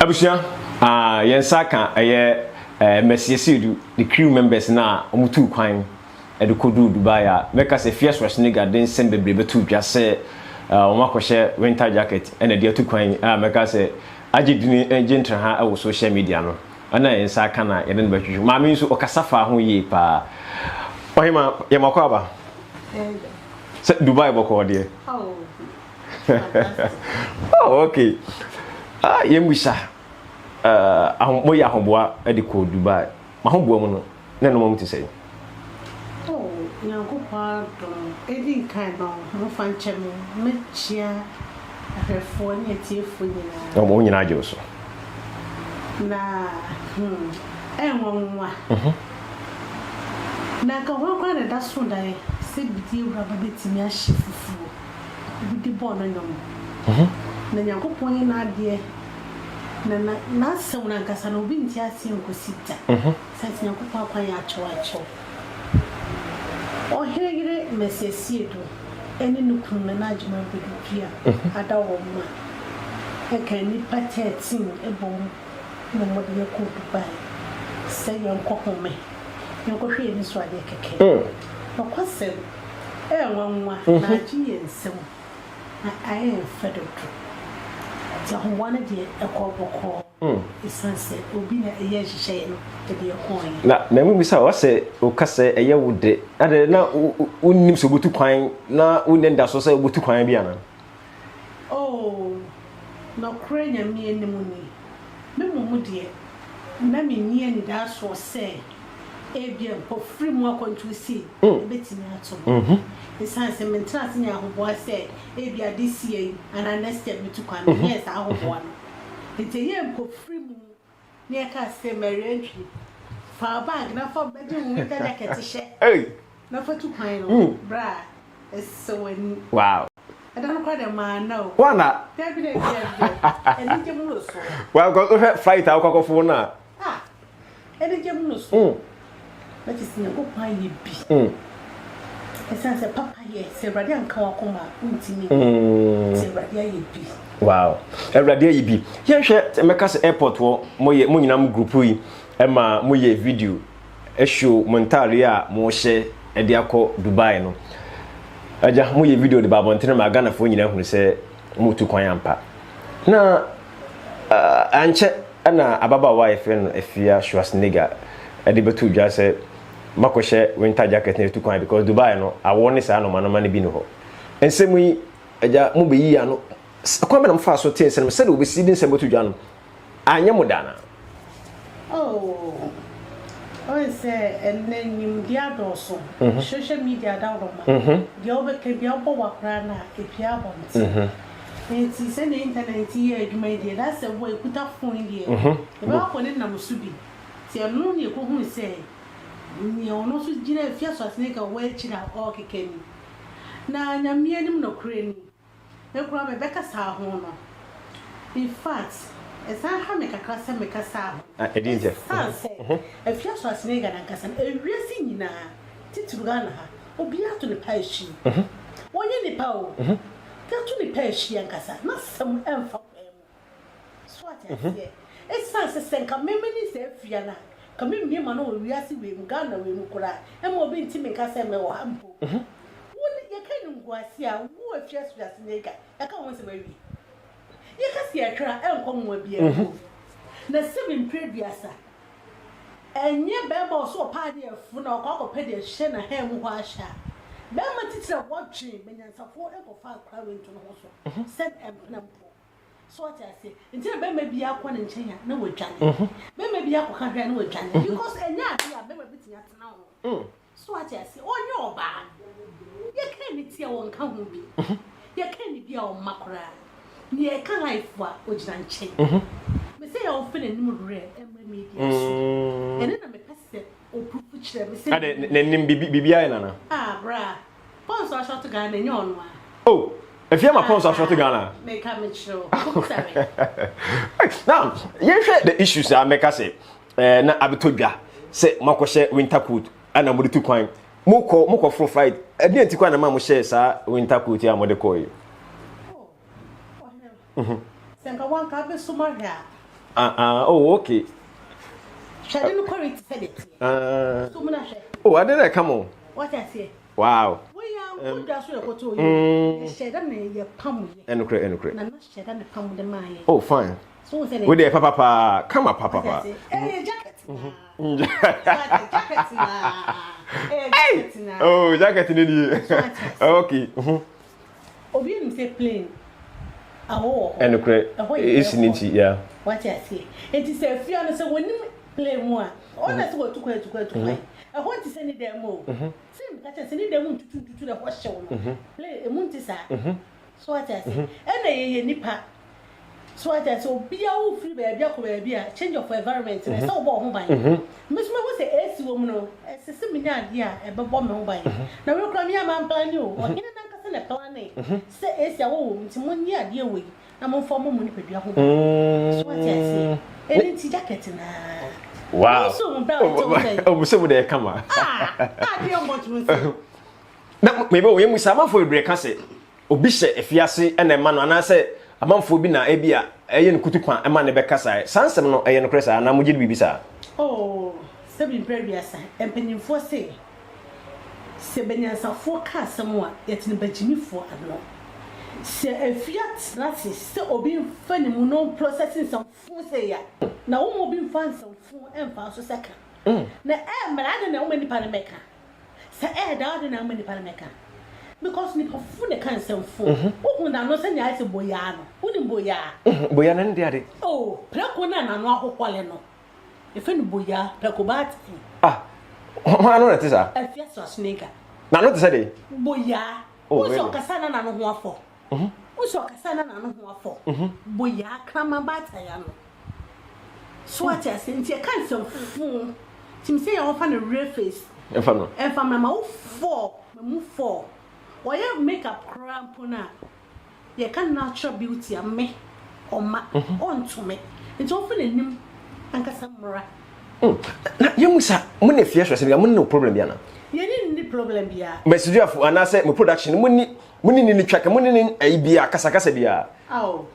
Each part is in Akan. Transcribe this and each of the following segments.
Abusua, ah, yɛn nsa ka ɛyɛ eh, Mercy Asiedu ne crew members no a wɔtuu kwan de kɔduu Dubai a mɛka sɛ Fia Schwarzenegger de nsɛm bebree bɛtoo dwa sɛ wɔn akɔhyɛ winter jacket na de atu kwan a mɛka sɛ agye dini gye ntraha wɔ social media no ɛna yɛn nsa aka na yɛne no bɛtwetwe. Maame yi nso ɔkasa faa ho yie paa. Ɔhema, yɛma kɔ aba. Sɛ Dubai bɔkɔɔ deɛ. Oh, okay. Ah, yɛn bisa. Uh, moyɛ ahoboa de kɔ Dubai. Mahoboa mu no, na ɛnoma mu te sɛ? Oh, Nyankopɔn adom. Edi nkan no, momfa nkyɛ me. Mɛkyia ahwɛfoɔ ne atiefoɔ nyinaa. Wɔn nyinaa gye wo so. Na, ɛnwanwa. Na nka hwan koraa na ɛda so daeɛ sɛ bidie awuraba bɛtumi ahyɛ fufuo bi de bɔɔ no nnwom? Na Nyankopɔn yɛ n'adeɛ, na na n'asɛm no ankasa no obi nte aseɛ nkɔsi da. Sane sɛ Nyankopɔn akwan yɛ akyɛw akyɛw. Ɔhene yere Mercy Asiedu ne ne kunu Nana Agyemang Badu Dua ada wɔn ma ɛka nnipa 13 bɔ mu na wɔde yɛn kɔɔ Dubai sɛ yɛnkɔhome, yɛnkɔhwɛ yɛn ani so adeɛ kɛkɛ. Nokwasɛm, ɛyɛ nwanwa na agye yɛn nsam, na ayɛ yɛn fɛ dodo. Nti ahoboa no deɛ, ɛkɔɔ bɔkɔɔ ɛsiane sɛ obi na ɛyɛɛ nhyehyɛeɛ no de yɛn kɔeɛ. Na mebisa wo sɛ, woka sɛ ɛyɛ wo dɛ, adɛn na wonnim sɛ wobɛtu kwan na wonni anidasoɔ sɛ wobɛtu kwan bi anaa? Oh, nɔkorɛ Nyame anim ni, me mmom deɛ, na menni anidaasoɔ sɛ ebia mpofiri mu akwantuo sei bɛtumi ato me. Esiane sɛ mentenaa ase nyɛɛ ahoboa sɛ ebia this year yi anaa next year mɛtu kwan, menyɛɛ saa ahoboa no. Nti ɛyɛɛ mpofiri mu na yɛkaa sɛ, Mary Antwi, fa wo bag na fa bɛgye wo winter jacket hyɛ na fa tu kwan no bra. Ɛsɛ w'ani. Wow. Ɛda no koraa deɛ manna o. Woanna? Dabi dabi dabi dabi. Anigye mmorosoɔ. Wow, because wohwɛ flight a wokɔ akɔfo no a. Ah, anigye mmorosoɔ. Na kyerɛ sɛ Nyankopɔn ayɛ bi. Ɛsiane sɛ papa yɛ, sɛ Awurade anka w'akoma a, wontumi nyɛ. Nti Awurade ayɛ bi. Wow, Awurade ayɛ bi. Yɛnhwɛ, mɛka sɛ airport hɔ, moyɛ, mo nyinaa mo group yi, ɛma moyɛ video. Show mo ntaadeɛ a mohyɛ de akɔ Dubai no. Agya, moyɛ video de ba abɔntene ma Ghanafoɔ nyinaa hunu sɛ moretu kwan ampa. Na uh, ankyɛ na ababaawa a yɛfrɛ no Afia Schwarzenegger de bɛto dwa sɛ makɔhyɛ winter jacket na ɛtu kwan because Dubai no awɔ ne saa nɔmanɔma no bi ni hɔ. Nsɛm yi, agya, mobɛyi ano. Kwan bɛ na mofaa so tee nsɛm sɛdeɛ wɔbɛsi de nsɛm bɛto dwa no Anyɛ mo da anaa? Oh, wohu sɛ ɛnnɛ nimdeɛ adɔɔso, social media adaworoma, deɛ wobɛka biara wobɔ wa koraa no a, ɛpue abɔnten. Enti sɛdeɛ internet yi yɛ adwuma yi deɛ, that's sɛ wo a ɛkuta phone yi deɛ, ɛbɛkɔ akɔ ne nam so bi. Nti ɛno na yɛkɔhuu sɛ deɛ ɔno nso gyina Afia Schwarzenegger wɔ akyiri a ɔrekeka ni. Na Nyame anim nokorɛ ni, Me koraa me bɛkasaa ho no infact ɛsan ha me kakra sɛ me kasaa ho ɛsan sɛ Afia Schwarzenegger nankasa no ewiase nyinaa titiriw Ghana ha obiara to ne paa ahyi ɔnyɛ nipa o yɛto ne paa ahyi ankasa n'asɛm ɛnfa kwan mu. So ate aseɛ? Ɛsiane sɛ sɛ nka me mene saa afia no a, nka me mmue m'ano wɔ wiase wei mu, Ghana wei mu koraa, ɛma obi nte me nka sɛ mewɔ ha mpo. Wo ne, yɛka animguaseɛ a, wo afia Schwarzenegger, yɛaka wo ho nsɛm awie. Yɛka sɛ yɛtwerɛ a, ɛnkɔ mmoa biara mu. Na sɛbi mprɛ aduasa, ɛnyɛ bɛrima a ɔsɛ ɔpɛ adeɛ afu na ɔkɔ akɔpɛ deɛ ɛhyɛ n'ahan mu hɔ ahyɛ a, bɛrima titire a wɔdwen, banyansafoɔ nkɔfa akora wei nto ne ho so sɛ mpena mpo. So wate aseɛ? Nti na bɛrima bi akɔ ne nkyɛn a na wadwane. Bɛrima bi akɔka hwɛ a na wadwane. Because ɛnyɛ adeɛ a bɛrima bɛtumi atena ho. So wate aseɛ? Ɔnyɛ ɔbaa. Yɛka ne ti a ɔnka ho bi. Yɛka ne bi a ɔmma koraa. Nea ɛka life a ɔgyina nkyɛn. Me sɛ yɛ ɔmfa n'anim werɛ mmrɛ media so. Ɛno na mepɛ sɛ ɔprove kyerɛ me sɛ. Ade n'anim biribi ayɛ nana. Ah bra. Pɔn so asɔɔto Ghana ɛnyɛ ɔno a. Oh! Efie ma pɔn so asɔɔto Ghana. Meka mekyerɛ wo. Wobisa me. Now, yɛnhwɛ the issues a mɛka sɛ eh, na abɛtɔ dwa sɛ moakɔhyɛ winter coat ɛna mode tu kwan. Mokɔ mokɔforo flight. Ɛdeɛn nti kwan na ma mohyɛɛ saa winter coat yi a mode kɔɔ yi? Oh, ɔhene. Sɛ nka wanka abɛsom ahwɛ a. Ah ah oh okay. Hwɛ ade no quality sɛ deɛ teɛ. Ah. So mu na hwɛ. Oh ade na ɛka mo. Wate aseɛ. Wow. Wei yɛ nkɔ dwa so yɛ kɔtɔ yɛ. Yɛhyɛ da na yɛ pam yɛ. Ɛnokorɛ ɛnokorɛ. Nana hyɛ da na pam de maa yɛ. Oh fine. So wo sɛ Wei deɛ papa paa kama papa paa. Ɛyɛ jacket na. Jacket na. Ɛyɛ jacket na. Oh jacket ne nie. Okay. Obi nim sɛ plane awɔ wɔ hɔ. Ɛnokorɛ. Ɛhɔ yɛ Esi ne nti yeah. Wate aseɛ. Enti sɛ afia no sɛ wɔnim plane mu a, ɔna sɛ watu kwan atu kwan atu kwan. Ɛhɔ nte sɛ ne dan mu o. Sɛ meka kyerɛ sɛ ne dan mu ntutu ntutu na ɛhɔ hyew no. Plane emu nte saa. So wate aseɛ. Ɛna yɛyɛ nipa. So wate aseɛ obiara wofiri baabi akɔ baabi a change of environment no ɛsɛ wobɔ wo ho ban. Me nso mahu sɛ AC wɔ mu no ɛsɛ sɛ menya adeɛ a ɛbɛbɔ me ho ban. Na wei koraa me a mamplane o. Ɔhene no ankasa na ɛplane sɛ AC awɔ wɔ mu nti monyɛ adeɛ wei na momfa mmɔ mo nipadua ho ban. So wate aseɛ. Ɛno nti jacket no ara. Wow. Wo nso wo bra a ɛkyɛ wo sɛn? Oh, sɛ mu deɛ kama. Ah, adeɛ mmɔ to sɛ. Na mebe wo yɛ mu sɛ amanfoɔ bebree ka sɛ obi hyɛ afiase na ɛma no anaasɛ amanfoɔ bi na ebi a ɛyɛ no kutukwa ma no bɛkasa. Saa nsɛm no ɛyɛ nokorɛ saa anaa mogye di biribi saa? Oh, sɛbi mprɛ aduasa, mpanyimfoɔ se, sɛ banyansafoɔ ka asɛm a, yɛte no bagyimifoɔ ano. Sɛ afia tena ase sɛ obi mfa ne mu na ɔmprɔsɛse nsɛm fo sei a, na womma obi mfa nsɛm fo mfa nso sɛ ka. Na ɛmmra, adɛn na woma nnipa no mmɛka? Sɛ ɛɛda a adɛn na woma nnipa no mmɛka? Because nnipa fo na ɛka nsɛm fo. Wohu n'ano sɛnea ayɛ sɛ boyaa no. Wonim boyaa? Boyaa no ɛno deɛ ade. Oh, prɛko no a n'ano ahohɔle no. Yɛfrɛ no boyaa, prɛko baatan. Ah, hwan ano na ɛte saa? Afia Schwarzenegger. N'ano te sɛ dɛn? Boyaa. Oh, Wohu sɛ really? ɔkasa na n'ano ho afɔ. Wohu sɛ ɔkasa na n'ano ho afɔ. Boyaa, kraman baatan ano. So wate ase? Nti ɛka nsɛm fuu. Nti me sɛ yɛ wɔfa no real face. Ɛmfa no. Ɛmfa mra ma wo fɔɔ, ma mu fɔɔ. Ɔyɛ make up koraa mpo no a, yɛka natural beauty a, me, ɔma, ɔnto me. Nti ɔmfa n'anim ankasa mmra. Na yɛn mu sa, mo ne Afia Schwarzenegger, mo ne no problem bi ana? Yɛne no nni problem biara. Masiduafo anaasɛ mo production, mo ni, mo ne no twa ka, mo ne no ayi biara, kasakasa biara? Ao.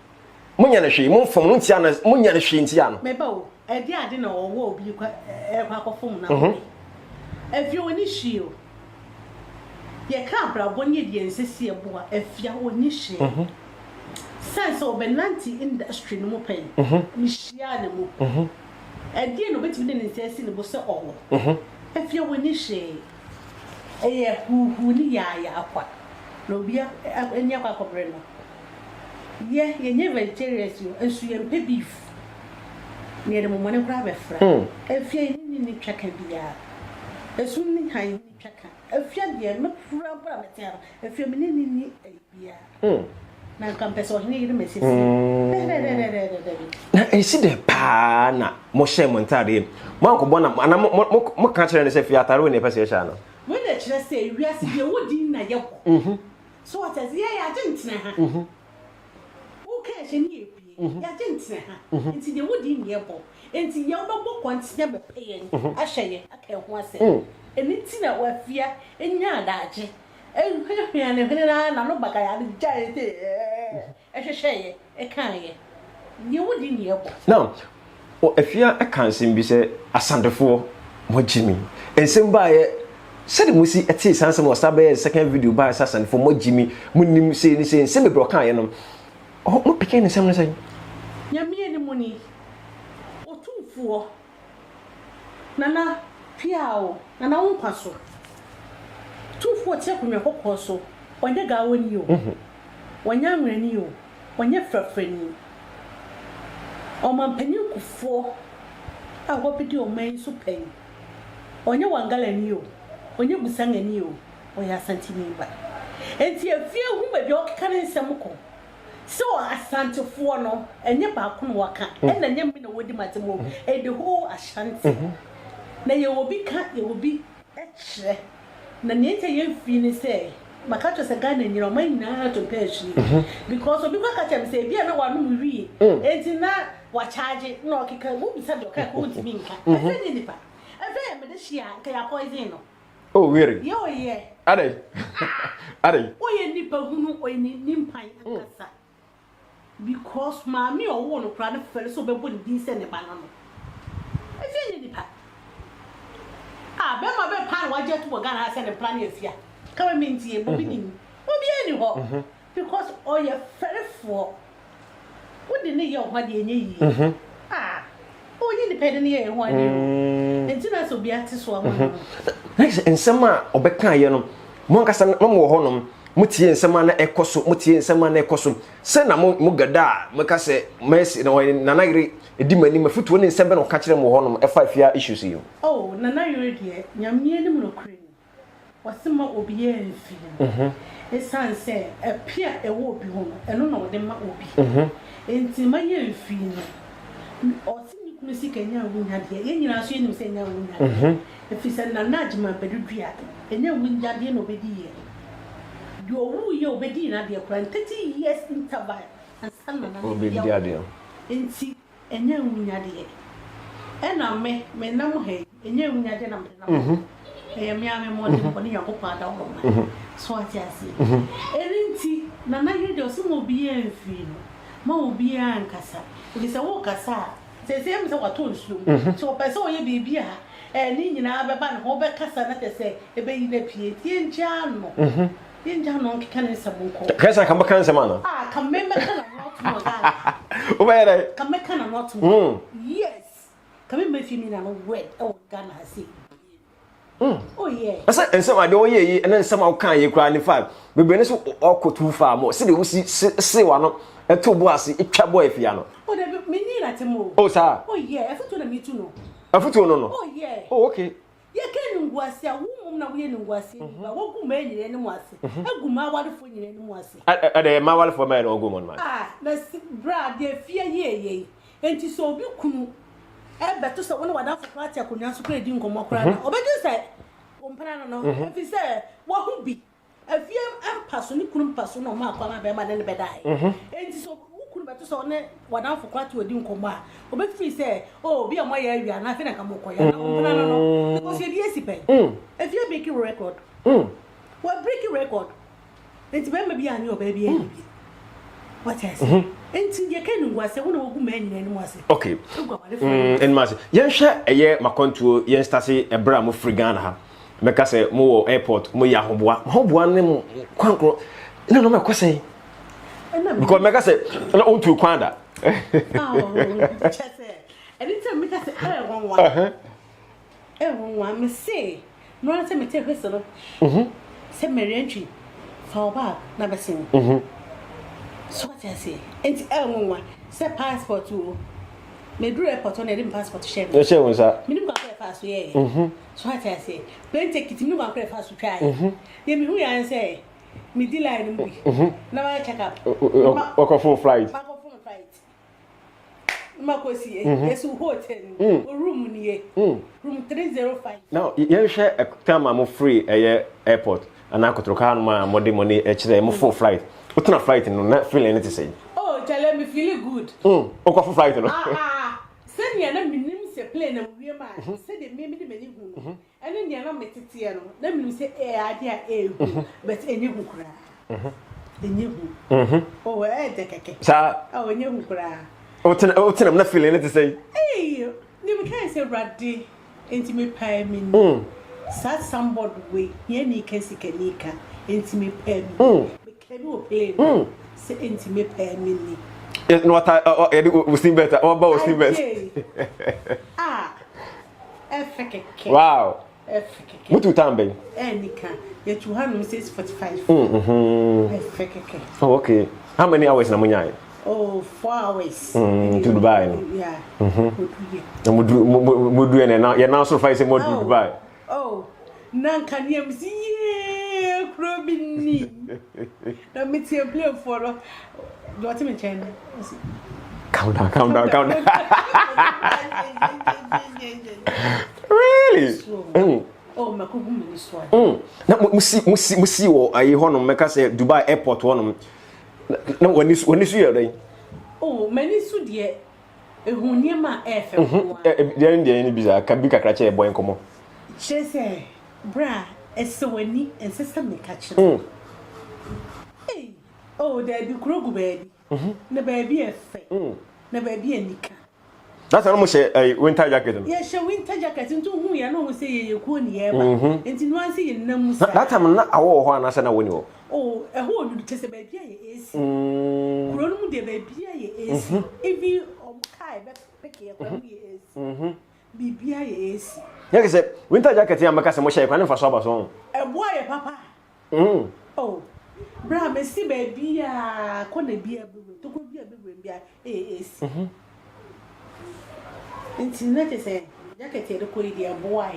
Monyɛ no hwee, momfom no ntia no, monyɛ no hwee ntia no. Me ba o, ɛdeɛn ade na ɔwɔ obi kɔ ɛrekɔ akɔfom no akɔpɛ? Afia ɔnni hwee o. Yɛka abrabɔ ne yɛde yɛn nsa si ɛbo a, Afia ɔnni hwee. Sane sɛ ɔbɛnante industry no mu pɛn, mehyiaa no mu. Ɛdeɛn na ɔbɛtumi de ne nsa asi ne bo sɛ ɔwɔ? Afia ɔnni hwee. Ɛyɛ huuhuu ne yaayaa kwa na obi ani akɔ akɔbere no. Yɛ yɛnyɛ vegetarians o, nso yɛmpɛ beef. Na yɛde momone koraa bɛfra. Afia yɛne no nni twaka biara. Esum ne hann nni twaka. Afia deɛ, me koraa mpo na mete ha no, Afia me ne no nni ayi biara. Na nka mpɛ sɛ ɔhene yere masiesie. Dɛdɛdɛdɛdɛdɛbi. Na ɛsi dɛn paa na mohyɛɛ mo ntaadeɛ? Moankɔbɔ nam anaa mo mo moka kyerɛɛ no sɛ fie ataare wei na yɛpɛ sɛ yɛhyɛ anaa? Wei na ɛkyerɛ sɛ wiase deɛ ɛwɔ din na yɛbɔ. So wate ase? Yɛ yɛagye ntena ha. Woka ɛhyɛ ne yɛ pie. Yɛagye ntena ha. Nti deɛ wodi ne yɛbɔ. Nti yɛ wobɛbɔ kɔntea bɛpɛ yɛn, ahwɛ yɛn, aka yɛn ho asɛm. Ɛno nti na wafia nya adagye. Ɛhwehwɛ ne hwene no ara n'ano bagaya no gyae sɛ ɛɛ. Ɛhwehwɛeɛ, ɛkaeɛ, deɛ wodi nni ɛbɔ. Now, Afia ka nsɛm bi sɛ Asantefoɔ moagye me. Nsɛm baeɛ sɛde mosi tee saa nsɛm no ɔsan bɛyɛɛ second video baeɛ sɛ Asantefoɔ moagye me, monim sei ne sei, nsɛm bebree ɔkaeɛ no, mo pekee ne nsɛm no sɛn? Nyame anim ni, Otumfoɔ. Nana, pia o, Nana wo nkwa so. Tumfoɔ ɔte akonnwa kɔkɔɔ so, ɔnyɛ gawani o, ɔnyɛ anwerani o, ɔnyɛ frafrani. Ɔmanpanin Kufuor a wabɛdi ɔman yi so pɛn, ɔnyɛ Wangalani o, ɔnyɛ Busangani o, ɔyɛ Asanteni ba. Enti afie hu baabi a ɔkeka ne nsɛm kɔ. Sɛ Asantefoɔ no, ɛnyɛ baako na wɔka, ɛna ɛnyɛ me na wɔdi m'asɛm o, ɛyɛ the whole Ashanti. Na yɛwɔ bi ka, yɛwɔ bi kyerɛ. Na nea nti a yɛmfii ne sɛ, maka kyerɛ sɛ Ghana nyina, ɔman nyinaa to mpɛ ahwie. Because obi koraa ka kyerɛ me sɛ, ebi a na wanom wii, enti na wakyagye, na ɔkeka, wobisa deɛ ɔkae koraa wontumi nka. Ɛfɛ nyɛ nipa. Ɛfɛ yɛ mede hye a, nka yɛ poison no. Oh really? Yɛ ɔyɛ. Adɛn? Adɛn? Ɔyɛ nipa hunu, ɔyɛ ne nimpan ankasa. Because maame a ɔwoo no koraa no fɛre sɛ ɔbɛbɔ ne din sɛ ne ba no no. Afia nyɛ nipa. Ah, bɛrima bɛn paa na wagye atum wɔ Ghana ha sɛ ne mpena ne Afia? Ka ma mentie, bɔ me din. Obiara nni hɔ. Because ɔyɛ fɛrefoɔ. Wode no yɛ wo ho adeɛ ɛnyɛ yie. Ah, ɔnyɛ nipa yɛde no yɛ yɛn ho adeɛ o. Nti na sɛ obiara te so ama no no. Na kyerɛ sɛ nsɛm a ɔbɛkaeɛ no, mo ankasa na mowɔ hɔnom, motie nsɛm a na ɛkɔ so, motie nsɛm a na ɛkɔ so. Sɛ na mo mo gada a moka sɛ Mercy na ɔyɛ Nana yere di m'anim, afotuo ne nsɛm bɛn na ɔka kyerɛ mo wɔ hɔnom ɛfa afia issues yi ho? Oh, Nana yere deɛ, Nyame anim nokorɛ ni, ɔse mma obiara mfi no, ɛsiane sɛ ɛpe a ɛwɔ obi ho no, ɛno na ɔde ma obi, enti mma yɛmfi no. Ɔse ne kunu sika nya awunyadeɛ, yɛn nyinaa nso yɛnim sɛ ɛnyɛ awunyadeɛ, ɛfiri sɛ Nana Agyeman Badu Dua, ɛnyɛ awunyadeɛ na ɔbɛdiiɛ. Deɛ ɔwuiɛ a ɔbɛdii n'adeɛ koraa no, 30 years interval ansa na Nana Ɔbɛdi awu. adeɛ. Enti ɛnyɛ awunyadeɛ. Ɛna me, menam ha yi, ɛnyɛ awunyadeɛ na mede nam ha. Ɛyɛ me ara me mmɔdenbɔ ne Nyankopɔn adaworoma. So wate aseɛ? Ɛno nti, Nana yere deɛ ɔse ma obiara mfiri no, ma obiara nkasa. Ɛfiri sɛ wokasa a, seesei ɛmu sɛ watɔ nsuo mu. Nti ɔpɛ sɛ ɔyɛ biribi a ɛɛ ne nyinaa bɛba ne ho, wobɛkasa na kyerɛ sɛ ɛbɛyi no apue. Nti yɛngyaa no. Yɛngyaa no ɔnkeka ne nsɛm nkɔ. Kɛ sɛ anka mobɛka nsɛm anaa? Ah, ka me mɛka n'ano atom wɔ Ghana ha. Wobɛyɛ dɛn? Ka mɛka n'ano atom. Yes. Ka me mma fie me nyina no word ɛwɔ Ghana ha sei. Oh yeah. Ɛsɛ nsɛm adeɛ ɔyɛ yi ɛne nsɛm a ɔka yi koraa ne fa bebree ne so ɔkɔ too far mo sɛdeɛ wosi se wano ɛto bo ase etwa bɔ afia no. Oh dabi me nyi na tem o. Oh saa. Oh yeah afutuo na me tu no. Afutuo no no. Oh yeah. Oh okay. Yɛ kɛ ninguase a wo mmom na woyɛ ninguase ni ba wogu mmaa nyina anim ase agu mmaa awarefoɔ nyina anim ase. Ɛdɛ mmaa awarefoɔ mmaa na ɔgu wɔn ase. Ah na bra deɛ afia yie yɛ yi Enti sɛ obi kunu bɛto sɛ wo ne w'adamfo koraa te akonnwa so koraa redi nkɔmmɔ koraa no a, ɔbɛdwene sɛ wo mpena no no, ɛfiri sɛ wahu bi. Afie mpa so, ne kunu mpa so na ɔmaa kwan ma bɛrima ne no bɛdaeɛ. Enti sɛ wo kunu bɛto sɛ wo ne w'adamfo koraa te ɔdi nkɔmmɔ a, ɔbɛfiri sɛ, oh, obi a moayɛ awie anaa afei na nka mokɔyɛ anaa wo mpena no no, because ebi asi pɛn. Afie breaki record. Wɔabreaki record. Enti barima biara ne ɔbaa biara nni bi. Wate ase? Mhm. Enti yɛka animguase, wo na wogu mmaa nyinaa anim ase. Okay. Wogu awarefoɔ anim ase. Anim ase. Yɛnhwɛ ɛyɛ makwantuo, yɛn stase ɛberɛ a mofiri Ghana ha. Mɛka sɛ mowɔ airport, moyɛ ahoboa. Ahoboa ne mo kwan korɔ. Ɛna nɔɔma ɛkɔ sɛn? Because mɛka sɛ na wontu kwan da. Kyɛ sɛ, ɛno nti na meka sɛ ɛyɛ nwanwa. Nwonwa, mese, no ara sɛ metee whistle no sɛ Mary Antwi, fa wo bag na bɛsen. So wate aseɛ? Enti ɛyɛ nwonwa sɛ passport o, meduru airport hɔ na yɛde me passport hyɛɛ me nsa. Ɛhyɛɛ wo nsa. Menim kwan koro a ɛfaa so yɛeɛ. So wate aseɛ? Plane ticket, menim kwan koro a ɛfaa so twaeɛ. Deɛ mehuiɛ ara ne sɛ medi line no mu bi na mayɛ check up. Wakɔforo flight. Makɔforo flight. Makosi yɛsi wo hotel ni wo room nie room 305. Now yɛnhwɛ time a mo free ɛyɛ airport anaa kotoroka hanom a mode mo ani kyerɛ mo fo flight wotena flight no na feeling no te sɛn? Oh kyale me feeli good. Mm wokɔ fo flight no. Ah ah sɛnea na menim sɛ plane nam wiem a sɛdeɛ me mede m'ani hu no Ɛne nea na meteteɛ no, na menim sɛ ɛyɛ adeɛ a ɛyɛ hu, but ɛnyɛ hu koraa. Ɛnyɛ hu. Oh, ɛyɛ dɛ kɛkɛ. Saa. Oh, ɛnyɛ hu koraa. Wotena wotena mu na feeling no te sɛn? Ei, deɛ mekae sɛ Awurade, enti mepae me ni. Saa sambɔd wei, hiani ka sikani ka, enti mepae me ni. Mekae bi wɔ plane mu sɛ enti mepae me ni. Na wata yɛde wo sin bɛt wɔba wo sin bɛt. Agyei. Ah. Ɛfɛ kɛkɛ. Wow. Ɛfɛ kɛkɛ. Mutu time bɛn? Ɛni ka. Yɛtu ha nom 6:45. Ɛfɛ kɛkɛ. Oh okay. How many hours na mo nyae? Oh, 4 hours. To Dubai no. Yeah. Odu yɛ. Na mo du mo mo du yɛ na yɛ nan soro fa yɛ sɛ mo du Dubai. Oh. Na nka nea mesi yee kuro bi ni. Na me tie plane foɔ no. Deɛ ɔte me nkyɛn no. Calm down, calm down, calm down. Really? Mm. Oh, makogu m'ani so ade. Mm. Na musi musi musi wɔ ayi hɔnom mɛka sɛ Dubai airport hɔnom. Na w'ani so w'ani so yɛ dɛn? Oh, m'ani so deɛ ehu nneɛma a ɛyɛ fɛ nko ara. Deɛ deɛ ne bi saa ka bi kakra kyɛ yɛbɔ nkɔmmɔ. Kyerɛ sɛ bra ɛsɛ w'ani ɛnsɛ sɛ meka kyerɛ wo. Ei, oh daabi kuro gu baabi. Na baabi yɛ fɛ. Na baabi yɛ nika. That time na mo hyɛ ɛyi winter jacket no. Yɛhyɛ winter jacket nti ohun yɛn na ohun sɛ yɛyɛ kuo ne yɛreba. Nti noa nso yɛ nenam mu saa. That time no na awɔ wɔ hɔ anaasɛ na awɔ ni hɔ? Oh ɛhɔ wɔ nwunu kyɛ sɛ baabi a yɛ AC. Kuro no mu deɛ baabi a yɛ AC. Even ɔmo car ɛbɛ pick yɛ koraa mu yɛ AC. Biribiara yɛ AC. Yɛ kɛ sɛ winter jacket yi a mɛka sɛ mo hyɛ yɛ koraa ne nfa so aba so ho. Ɛboa yɛ papa. Oh, bra mesi baabi a kɔna bi a bɛwura tokuro bi a bɛwura bi a ɛyɛ AC. Nti na kyerɛ sɛ jacket yɛde kɔ yi deɛ ɛboa yɛ.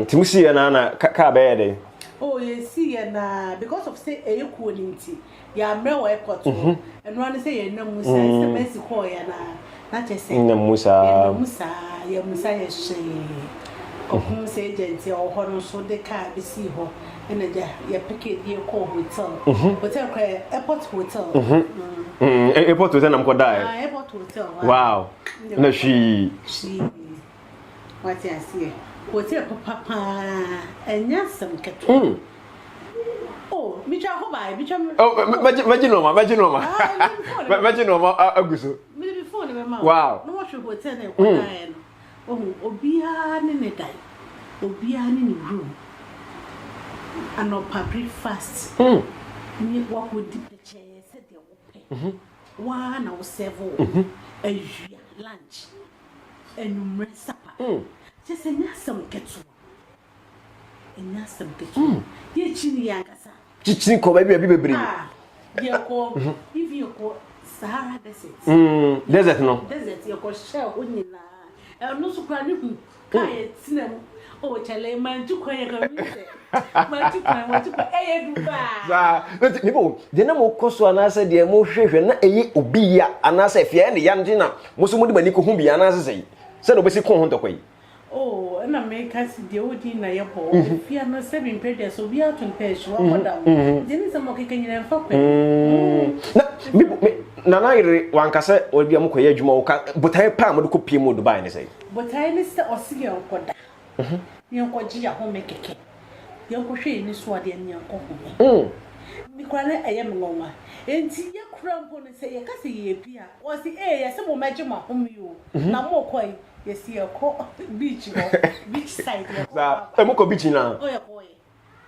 Nti mo si yɛ na na kaa bɛyɛ dɛ. Oh yɛsi yɛ na because of sɛ ɛyɛ kuo no nti Yɛammrɛ wɔ airport hɔ. Ɛno ara ne sɛ yɛnam mu saa. Sɛ Mercy kɔɔ yɛ no a, na kyerɛ sɛ. Nam mu saa. Yɛnam mu saa. Yɛammusa yɛ hwee. Kɔpem sɛ agent a ɔwɔ hɔ no nso de car bɛsii hɔ. Ɛna agya yɛpekee de yɛkɔɔ hotel. Hotel koraa yɛ airport hotel. Airport hotel na mokɔdaeɛ? Ah, airport hotel. Wow. Na hwii. Hwii. Wate aseɛ? Hotel papa paa. Ɛnyɛ asɛm ketewa. Oh, metwa hɔ bae, metwa. Oh, mɛgye mɛgye nneɛma, mɛgye nneɛma. Mɛgye nneɛma agu so. Mede me phone bɛma wo. Wow. Na wɔhwɛ hotel na ɛkɔdaeɛ no. Ohu, obiara ne ne dan. Obiara ne ne room. Anɔpa breakfast. Ne wakɔdi pɛkyɛɛ sɛdeɛ wopɛ. Woara na wo serve wo ho. Awia lunch. Anwummerɛ supper. Kyerɛ sɛ ɛnyɛ asɛm ketewa. Ɛnyɛ asɛm ketewa. Yɛkyini yɛn ankasa. Kyikyini kɔ baabi baabi bebree. Ah, yɛkɔ, even yɛkɔ Sahara Desert. Mm, desert no. Desert yɛkɔ hyɛ hɔ nyinaa. Ɛno nso koraa ne hu. Kaa yɛtena mu. Oh, kyale, mantu kwan yɛ kan mi sɛ. Mantu kwan, mantu kwan. Ɛyɛ du paa. Saa, nti mebo, deɛ na mokɔ so anaasɛ deɛ mohwehwɛ na ɛyɛ obi ya anaasɛ afie ɛyɛ ne ya nti na mo nso mode mo ani kɔhu bi anaasɛ sɛi sɛdeɛ wobɛsi ko ho ntɔkwa yi. Oh, ɛna meka se deɛ odi na yɛ bɔ. Efia no sɛbi mpɛ dua sɛ obiara to ne pɛ ahyi wakɔ da ho. Nti ne nsɛm a ɔkeka nyinaa ɛmfa kwan mu. Na me me Nana yere wanka sɛ ebia mokɔ yɛ adwuma ɔka botaeɛ paa a mode kɔ pie mu wɔ Dubai ne sɛn? Botaeɛ ne sɛ ɔse yɛnkɔ da na yɛnkɔ gye yahome kɛkɛ. Yɛnkɔ hwɛ yɛn ani so adeɛ na yɛnkɔ home. Me koraa na ɛyɛ me nwanwa. Nti yɛ koraa mpo no sɛ yɛka sɛ yɛpie a ɔse ee yɛse mo mɛgye mo ahome o na mokɔ yi. Yɛsi yɛkɔ beach hɔ, beach side yɛkɔ hɔ aba. Saa, mo kɔ beach nyinaa? Oh yɛkɔ yɛ.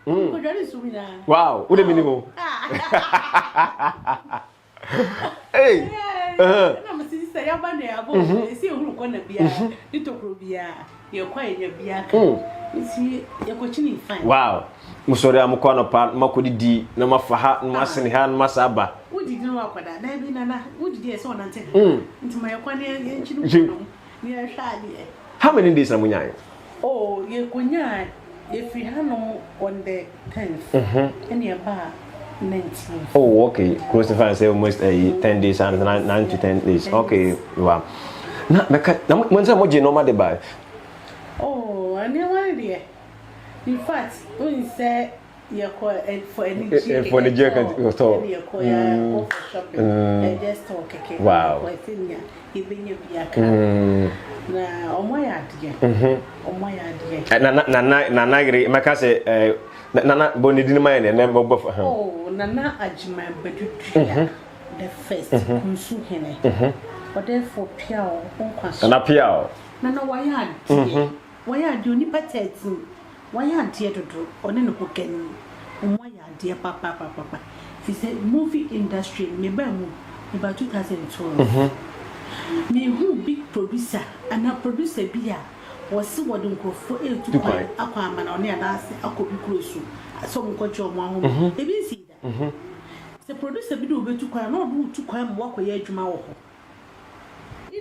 Mm. Kɔ dware nsuo mu nyinaa. Wow, wo de mi ni mo. Hey. Ɛna mo sisi sɛ yaba na yaba o. Yɛsi ehuru kɔ na bia, ne tokuro bia, yɛkɔ a yɛnya bia ka. Nti yɛkɔ kyini fine. Wow. Mo sɔre a mo kɔ anɔpa, na mo akɔ didi, na mo afa ha, na mo asene ha, na mo asa aba. Wo didi na wakɔ da. Daabi nana, wo didi ɛsɛ ɔnante ha. Nti ma yɛkɔ ne yɛnkyini kɔ no. Yɛhwɛ adeɛ. How many days na mo nyae? Oh yɛkɔnyaa yɛfiri hanom on the tenth ɛna yɛbaa nineteenth. Oh okay close to five say almost uh, 10 days and 9 to 10 days okay wow na mɛka na mo nsɛ mo gye nneɛma de bae. Oh nneɛma no deɛ in fact wohu sɛ Yɛkɔ for anigyeɛ kɛkɛ for anigyeɛ kɛkɛ tɔ ɛna yɛkɔ yɛ kɔ for shopping mm. just tɔ kɛkɛ wow yɛkɔ sɛnea yɛbɛnya bi aka na ɔmo ayɛ adeɛ ɔmo ayɛ adeɛ nana nana nana yere mɛka sɛ ɛɛ nana bɔ ne din ma yɛ nɛ bɔ bɔ oh nana Agyeman Badu Dua the first kunsu hene ɔdɛɛfoɔ piaw nkwa so nana piaw nana wayɛ adeɛ wayɛ adeɛ onipa 13 Wayɛ adeɛ dodo ɔne ne ho kani ɔmo ayɛ adeɛ papapapapa fisɛ movie industry no mebaa mu mebaa 2012 menhuu big producer anaa producer bi a wɔse wɔde nkorɔfoɔ ɛretu kwan akɔ amanɔne anaase akɔ obi kuro so sɛ ɔmo nkɔgye ɔmo ahome ebi nsii da sɛ producer bi de wo bɛtu kwan a na ɔde wo tu kwan ma woakɔyɛ adwuma wɔ hɔ.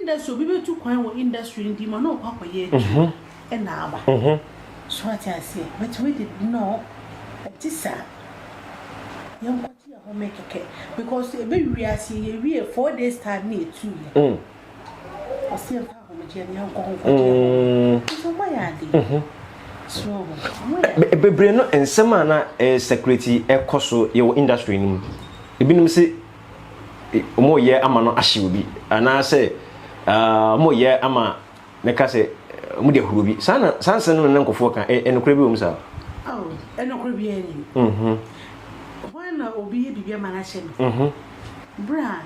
Industry obi bɛtu kwan wɔ industry no din mu a na ɔkɔ akɔyɛ adwuma ɛna aba so ate aseɛ but wei de no ɛnte saa yɛnkɔgye yɛn home kɛkɛ because ɛbɛ wiase yɛwie 4 days time ne yɛtuiɛ ɔsɛ yɛmfa ahomegyeɛ no yɛnkɔ ho nkɔgye yɛn home nti ɔmo ayɛ adeɛ so ɔmo ayɛ adeɛ. Bebree no nsɛm a na ɛyɛ security ɛkɔ so yɛwɔ industry no mu ebinom se wɔreyɛ ama no ahye obi anaasɛ wɔreyɛ ama mɛka sɛ wɔde ahuru obi saa na saa nsɛm no na nkurɔfoɔ ka ɛnokorɛ bi wɔ mu saa. Oh, ɛnokorɛ biara ni. Mhm. Hwan na obi yɛ biribi ama no ahyɛ no? Mhm. Berɛ a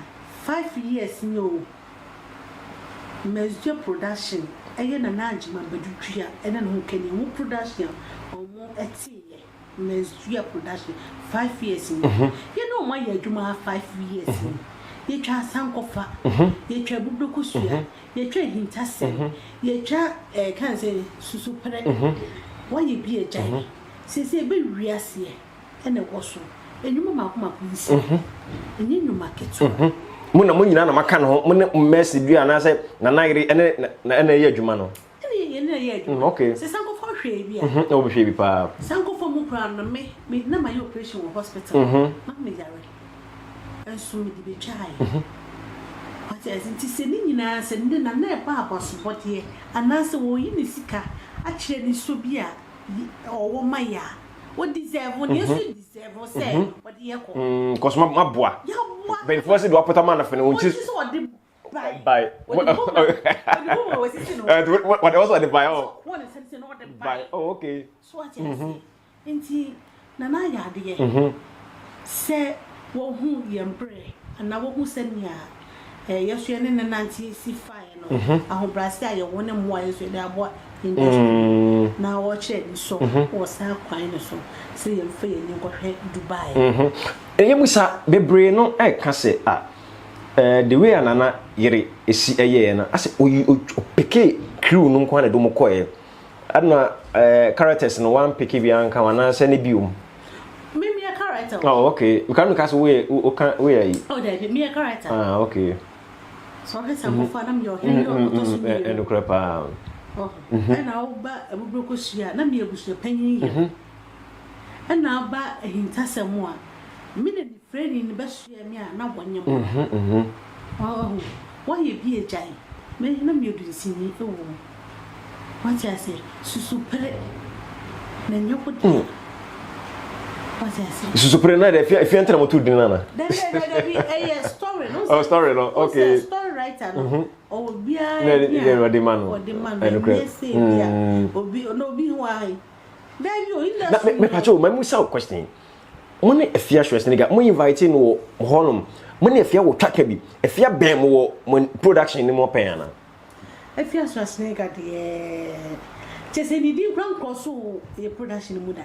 5 years ni o, Mesdua Production ɛyɛ Nana Agyemang Badu Dua ɛne ne ho kani ɔmo production a ɔmo ɛteeɛ, Mesdua Production, 5 years ni. Yɛne ɔmo ayɛ adwuma 5 years ni. Yɛtwa Asankɔfa, yɛtwa Abuburo Kosua, yɛtwa Ahintasɛm, yɛtwa kan sɛ Susuprɛ, wɔayɛ bi agyae. Seesei ɛbɛwie aseɛ ɛna ɛwɔ so. Nnwuma mako mako nsia. Ɛnyɛ nnwuma ketewa. Mo na mo nyinaa na maka ne ho, mo ne Mercy Dua anaasɛ Nana Yere ɛne na ɛna ɛyɛ adwuma no? Ɛne yɛn na ɛyɛ adwuma. Sɛ Sankɔfa hwɛ bi a. Na wɔbɛhwɛ bi paa. Sankɔfa mu koraa no, me na mayɛ operation wɔ hospital. Na me yare. Nso mede betwaeɛ. Wate ase? Nti sɛ ne nyinaa sɛ ne na na ɛba abasobɔdeɛ anaasɛ wɔyi ne sika akyerɛ ne so bi a ɔwɔ ma yɛ a, o deserve ne nso deserve sɛ ɔde yɛ kɔ. Kɔsɔ ma boa. Yɛaboa. Mpanyinfoɔ sɛ de wapɔtɔ ma no fɛ no wɔn Wɔn ti ti sɛ ɔde bae. Bae. Ɔde bɔ ma, ɔde bɔ ma wɔsisi no. Ɛɛ wɔde wɔsɔ ɔde bae ɔ. Wɔn ne nsɛm sɛ na ɔde bae. Bae. Oh, okay. So ate ase? Nti Nana ayɛ adeɛ sɛ wɔhu yɛn berɛ anaa wɔhu sɛnea yɛso yɛne ne nante si faeɛ no, ahobrɛase a yɛwɔ ne mmoa a yɛso yɛde aboa industry na wɔkyerɛ ni sɔ wɔ saa kwan no so sɛ yɛmfa yɛn ani nkɔhwɛ Dubai. Ɛyɛ mu sa bebree no ɛka sɛ a the way a Nana Yere esi ɛyɛɛ no, asɛ oyi ɔpick crew no nko ara na ɛde wɔn kɔɛ, ɛna characters no wɔn pick bi anka wɔn anaasɛ ne bi wɔm? Me meyɛ character. Oh, okay, nka mi ka sɛ woyɛ woka woyɛ yi. Oh dabi, meyɛ character. Ah, okay. Sɛ ɔhwɛ sɛ nkɔfoɔ a na meyɛ ɔhene ne ɔkɔtɔ so mmienu. Ɛnokorɛ paa. Ɔho ɛna woba Abuburo Kosua a, na meyɛ abusua panyin yɛ, ɛna aba Ahintasɛm a, me na nifirani no bɛsoɛ me a na wɔnyɛ mo ɔho wɔyɛ bi agyae me na meyɛ dunsini ɛwɔ mu. Wate ase? Susupere na nyɛ wo dea. Wate ase? Susupere na de efia ntena mo tu din nana. Dabi, dabi, dabi, ɛyɛ story no. Oh, story no, okay. Sɛ story writer no, ɔwɔ biara Na bi de a ɔde ma no. Ɔde ma no. Ɛnokorɛ. Ɛnyɛ sɛ bi a obi na obi ho ahe. Dabi o, Na industry. me mepa kyɛw, ma mu sa wo question. Mo ne Afia Schwarzenegger, mo invite no wɔ mo hɔnom. Mo ne Afia wɔ twaka bi. Afia bɛn mo wɔ mo production ne mo pɛn ana? Afia Schwarzenegger deɛ, kyɛ sɛ ne din kora nkɔ so wɔ yɛ production mu da.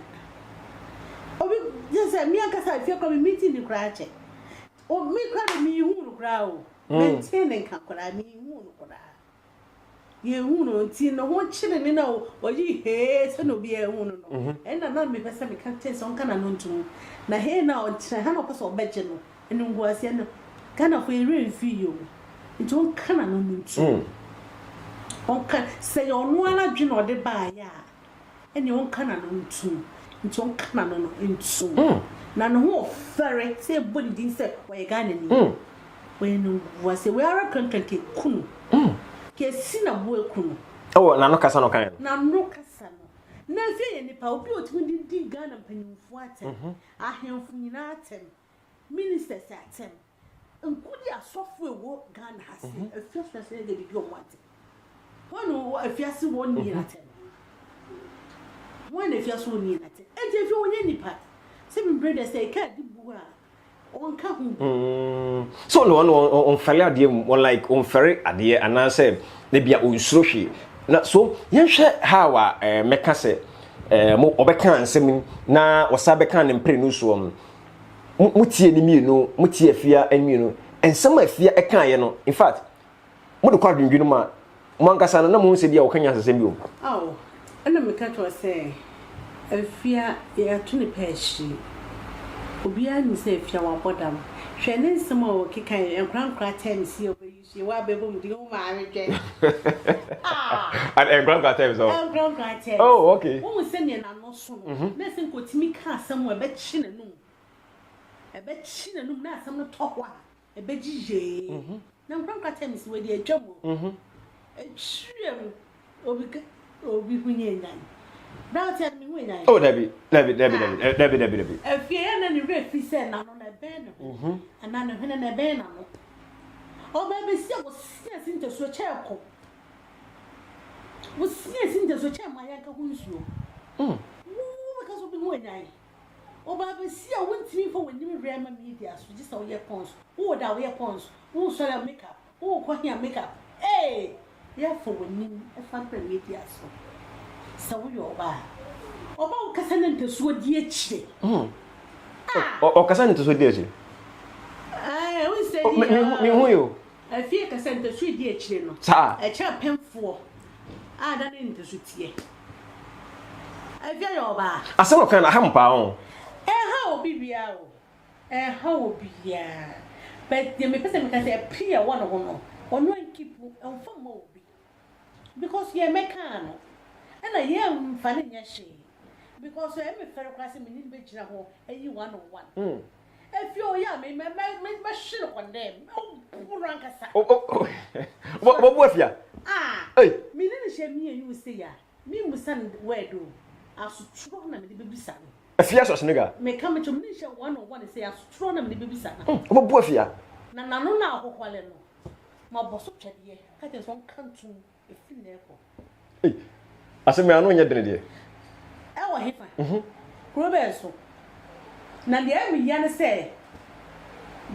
Obi kyɛ sɛ me ankasa Afia kora me meeting ne koraa kyɛ. O me kora de me hu no koraa o. Mente ne nka koraa, me hu no koraa. Yɛhu no nti ne ho kyere ne na ɔyi hee sɛ na obi ahu no. Ɛna na mepɛ sɛ meka kyerɛ sɛ ɔnka n'ano ntom. Na hee na ɔkyerɛ ha na ɔpɛ sɛ ɔbɛgye no. Ɛno nguaseɛ no, Ghanafoɔ yɛwerɛ mfii yi o. Nti ɔnka n'ano no ntom. Ɔnka sɛ yɛ ɔno ara dwe na ɔde baayɛ a, ɛne ɔnka n'ano ntom. Nti ɔnka n'ano no ntom. Na ne ho ɔfɛre sɛ ɛbɔ ne din sɛ ɔyɛ Ghanani. Ɔyɛ no nguaseɛ. Wei ara kankan kɛku no. Kɛsi na bo eku no. Ɛwɔ n'ano kasa no kan no. N'ano kasa no. Na afei yɛ nipa obi a otumi de di Ghana mpanyinfoɔ atɛm, ahemfo nyinaa atɛm, ministers atɛm, nkudi asɔfo ɛwɔ Ghana ha se, Afia Schwarzenegger de di ɔmo atɛm. Wɔn na wɔ afiase wɔn ni atɛm. Wɔn na afiase wɔn ni atɛm. Eti efi wɔn nyɛ nipa. Sɛ mi mpere dɛ sɛ ɛka di bu a, ɔnka ho bi. So no, ɔno ɔmfɛre adeɛ mu, ɔn like ɔmfɛre adeɛ anaasɛ ebi a ɔnsuro hwee. Na so yɛnhwɛ how a mɛka sɛ mo ɔbɛka nsɛm yi na ɔsa bɛka ne mpere no soɔ no. Mo tie ne mmienu, mo tie Afia mmienu. Nsɛm a Afia ɛkaeɛ no, in fact, mo de kɔ adwendwene mu a, mo ankasa no na mo hu sɛ bi a ɔka nyansasɛm bi wɔ mu. Aw, ɛna meka kyerɛ wo sɛ Afia yɛato ne pɛ akyiri. Obiara nim sɛ Afia wabɔ dam. Hwɛ ne nsɛm a ɔkeka yi, nkorankora terms yi a ɔbɛyi so yi, woabɛbɔ mu din, wo maame dwɛ. Ah! Nkorankora terms ɔ? Nkorankora terms. Oh, okay. Wohu sɛdeɛ n'ano so no, na ɛsɛ nka ɔtumi ka asɛm a ɛbɛkye n'anum. Ɛbɛkye n'anum na asɛm no tɔ hɔ a, ɛbɛgye yee. Na nkorankora terms wei deɛ atwa mu. Atwira mu. Obi ka obi ho nyɛ nyan. Bra wote ade me ho nyan. Oh, dabi, dabi, dabi, dabi, dabi, dabi, dabi. Afie yɛ na ne werɛ fi sɛ n'ano na ɛbɛn ne ho. Anaa ne hwene na ɛbɛn n'ano. Ɔbaa bɛsi a wɔsi ase ntasuo kyɛ ɛkɔ. Wɔsi ase ntasuo kyɛ ma yɛnka ho nsuo. Wo bɛka sɛ obi ho nyan. Ɔbaa bɛsi a wontumi mfa w'anim werɛ ma media so gye sɛ woyɛ pɔns. Wowɔ da a woyɛ pɔns. Wosɔre a make up, wokɔ he a make up, ee! Yɛ fa w'anim fa bra media so sɛ woyɛ ɔbaa a. Ɔbaa a ɔkasa na ntasuo di akyire. Ah! Ɔkasa na ntasuo di akyire. Ɛɛ, wohu sɛ yi. Mehu yi o. Afie kasa ntasuo di akyire no. Saa. Ɛkyerɛ apemfoɔ a da ne ntasu teɛ. Afie yɛ ɔbaa. Asɛm a ɔka no aha mo paa o. Ɛnha obi biara o. Ɛnhaw obiara but deɛ mepɛ sɛ meka sɛ ɛpere a ɛwɔ ne ho no ɔno ankipu ɛmfa mma obi because yɛn mɛkaa no ɛna yɛn mfa no nyɛ hwee because ɛyɛ me fɛre koraa sɛ me ne no bɛgyina hɔ ayi one on one efie ɔyɛ a me mɛ mɛ mɛhwe no kɔndɛm mɛbu no ankasa. Wobɛbu afia? Ah me ne no hyɛ me and you sei a memmusa no word o asotorɔ na mede bɛbisa no. Afia Schwarzenegger. Meka mekyerɛ wo, mene nhyɛ one on one sɛ asotorɔ na mede bɛbisa no. Wobɛbu afia. Na n'ano no a ɔhohwale no, mabɔ so twɛdeɛ, ka kyerɛ no sɛ ɔnka ntom ɛfiri nnɛ rekɔ. Ei, asɛm yi ano nyɛ dene deɛ. Ɛwɔ hefa? Kuro bɛn so? Na deɛ ɛyɛ me ya ne sɛ,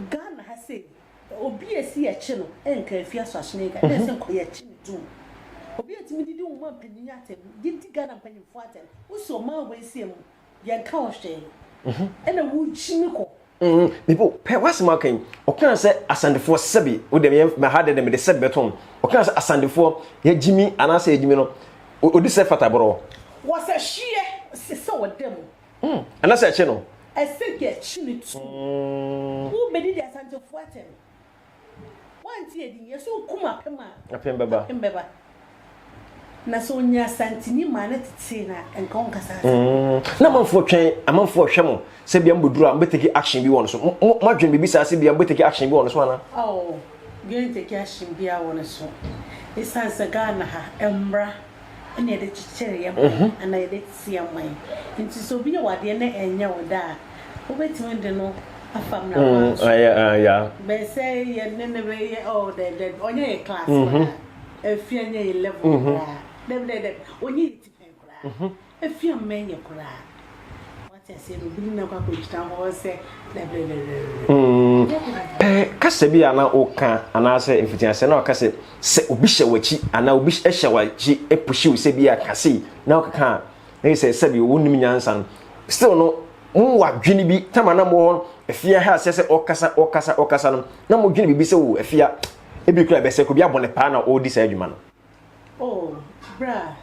Ghana ha sei, obi a ɛsi yɛkye no nka Afia Schwarzenegger, na ɛsɛ nka yɛkye no tom. Obi a ɛtumi didi wo mampanin atɛm, didi Ghana mpanyinfoɔ atɛm, wosi ɔman wei sei mu, yɛnka wo hwee, ɛna wogyimi kɔ. Mebo, pɛ w'asɛm aka yi, ɔkaa sɛ Asantefoɔ sɛbe, wo deɛ meyɛ, ha deɛ mede sɛbe bɛto no, ɔkaa sɛ Asantefoɔ yɛgyimi anaasɛ yɛgyimi no, ɔdi sɛ fata borɔ. Wɔsɛ hyeɛ sɛ sɛ ɔda mu. Anaasɛ ɛkye no. Ɛsɛ yɛkye no tu. Wobɛdidi Asantefoɔ atɛm. Woante yɛ din, yɛsɛ okum apem a. Apem bɛba. Apem bɛba. Na sɛ onya Asanteni maa no tetee no a, nka ɔnkasa asa. Na amanfoɔ twɛn, amanfoɔ hwɛ mo sɛ bia mobɛduru a mobɛ take action bi wɔ no so. Mo, moadwene biribi saa sɛ bia mobɛ take action bi wɔ no so anaa? Oh, yɛn take action biara wɔ no so. Esiane sɛ Ghana ha, mmra na yɛde kyekyere yɛn man anaa yɛde te yɛn man. Nti sɛ obi yɛ wo adeɛ na ɛnyɛ wo dɛ a, wobɛtumi de no afa mmara kwan so. But sɛ yɛne no bɛyɛ oh daabi daabi, ɔnyɛ yɛ class koraa, Afia nyɛ yɛ level koraa, daabi daabi daabi, ɔnyɛ yɛ tipɛn koraa. Efi a mɛnyɛ koraa. Wate aseɛ no, obi ne no akɔ akɔgyina hɔ sɛ dɛbrɛdɛbrɛbrɛ. Pɛ kasa bi a na woka anaasɛ mfitiaseɛ na waka sɛ sɛ obi hyɛ w'akyi anaa obi hyɛ w'akyi pushi wo sɛ bi a ka sei na wokeka a na yɛ sɛ sɛbi wonnim nyansa no still no mowɔ adwene bi tama na mowɔ hɔ no afia ha aseɛ sɛ ɔkasa ɔkasa ɔkasa no na modwene biribi sɛ o afia ebi kura ɛbɛsɛ kɔ bi abɔ ne paa na ɔredi saa adwuma no. Oh, bra,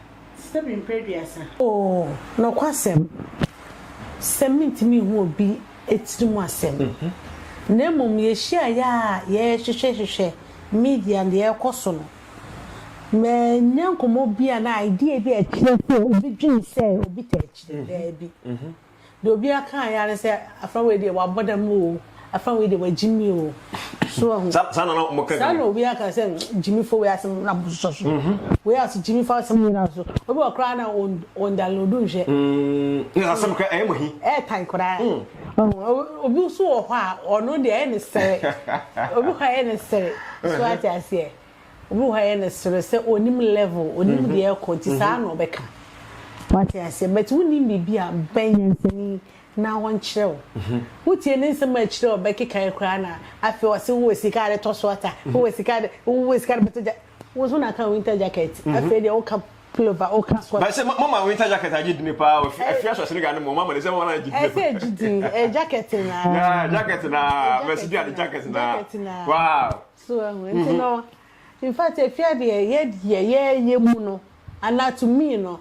sɛbi mprɛ aduasa. Oh, nokwasɛm, sɛ mentumi nhu obi tiri mu asɛm, na mmom yɛhyiaeɛ a yɛrehwehwɛhwehwɛ media deɛ ɛrekɔ so no, mannya nkɔmmɔ bi anaa idea bi a ɛkyerɛ sɛ obi dwene sɛ obi taa akyire, daabi. Deɛ obiara kaeɛ ara ne sɛ, Afra wei deɛ wabɔ dam oo, afra wei deɛ wagyimi oo. So wahu? Saa na na wɔka Saa na obiara ka sɛ, Gyimifo wei asɛm na bososɔ so. Wei ase gyimifo asɛm nyinaa so. Obi wɔ koraa na ɔndownload nhwɛ. Na asɛm koraa ɛyɛ mo he. Ɛɛtan koraa. Obi nso wɔ hɔ a, ɔno deɛ ɛyɛ ne sere. Obi hɔ a ɛyɛ ne sere. So wate aseɛ? Obi wɔ hɔ a ɛyɛ no sere sɛ ɔnim level, ɔnim deɛ ɛrekɔ nti saa na ɔbɛka. Wate aseɛ? But wonim biribi a, bɛn nyansani na ɔnkyerɛ wo. Wotie ne nsɛm a akyire a ɔbɛkekae koraa na afei ɔse wowɔ sika a de tɔ sweater, wowɔ sika de, wowɔ sika de bɛtɔ ja, wo nso na aka winter jacket, afei deɛ woka pullover, woka sweater. But sɛ mama winter jacket agye dini paa wɔ afia so Senegal no mu, mama ne sɛ mama no agye dini paa. Ɛsɛ agye din, ɛyɛ jacket na. Yeah, jacket na, mɛsi dua de jacket na. Jacket na. Wow. So wahu? Nti no, in fact, Afia deɛ, yɛ deɛ yɛyɛ mu no, anaa to me no,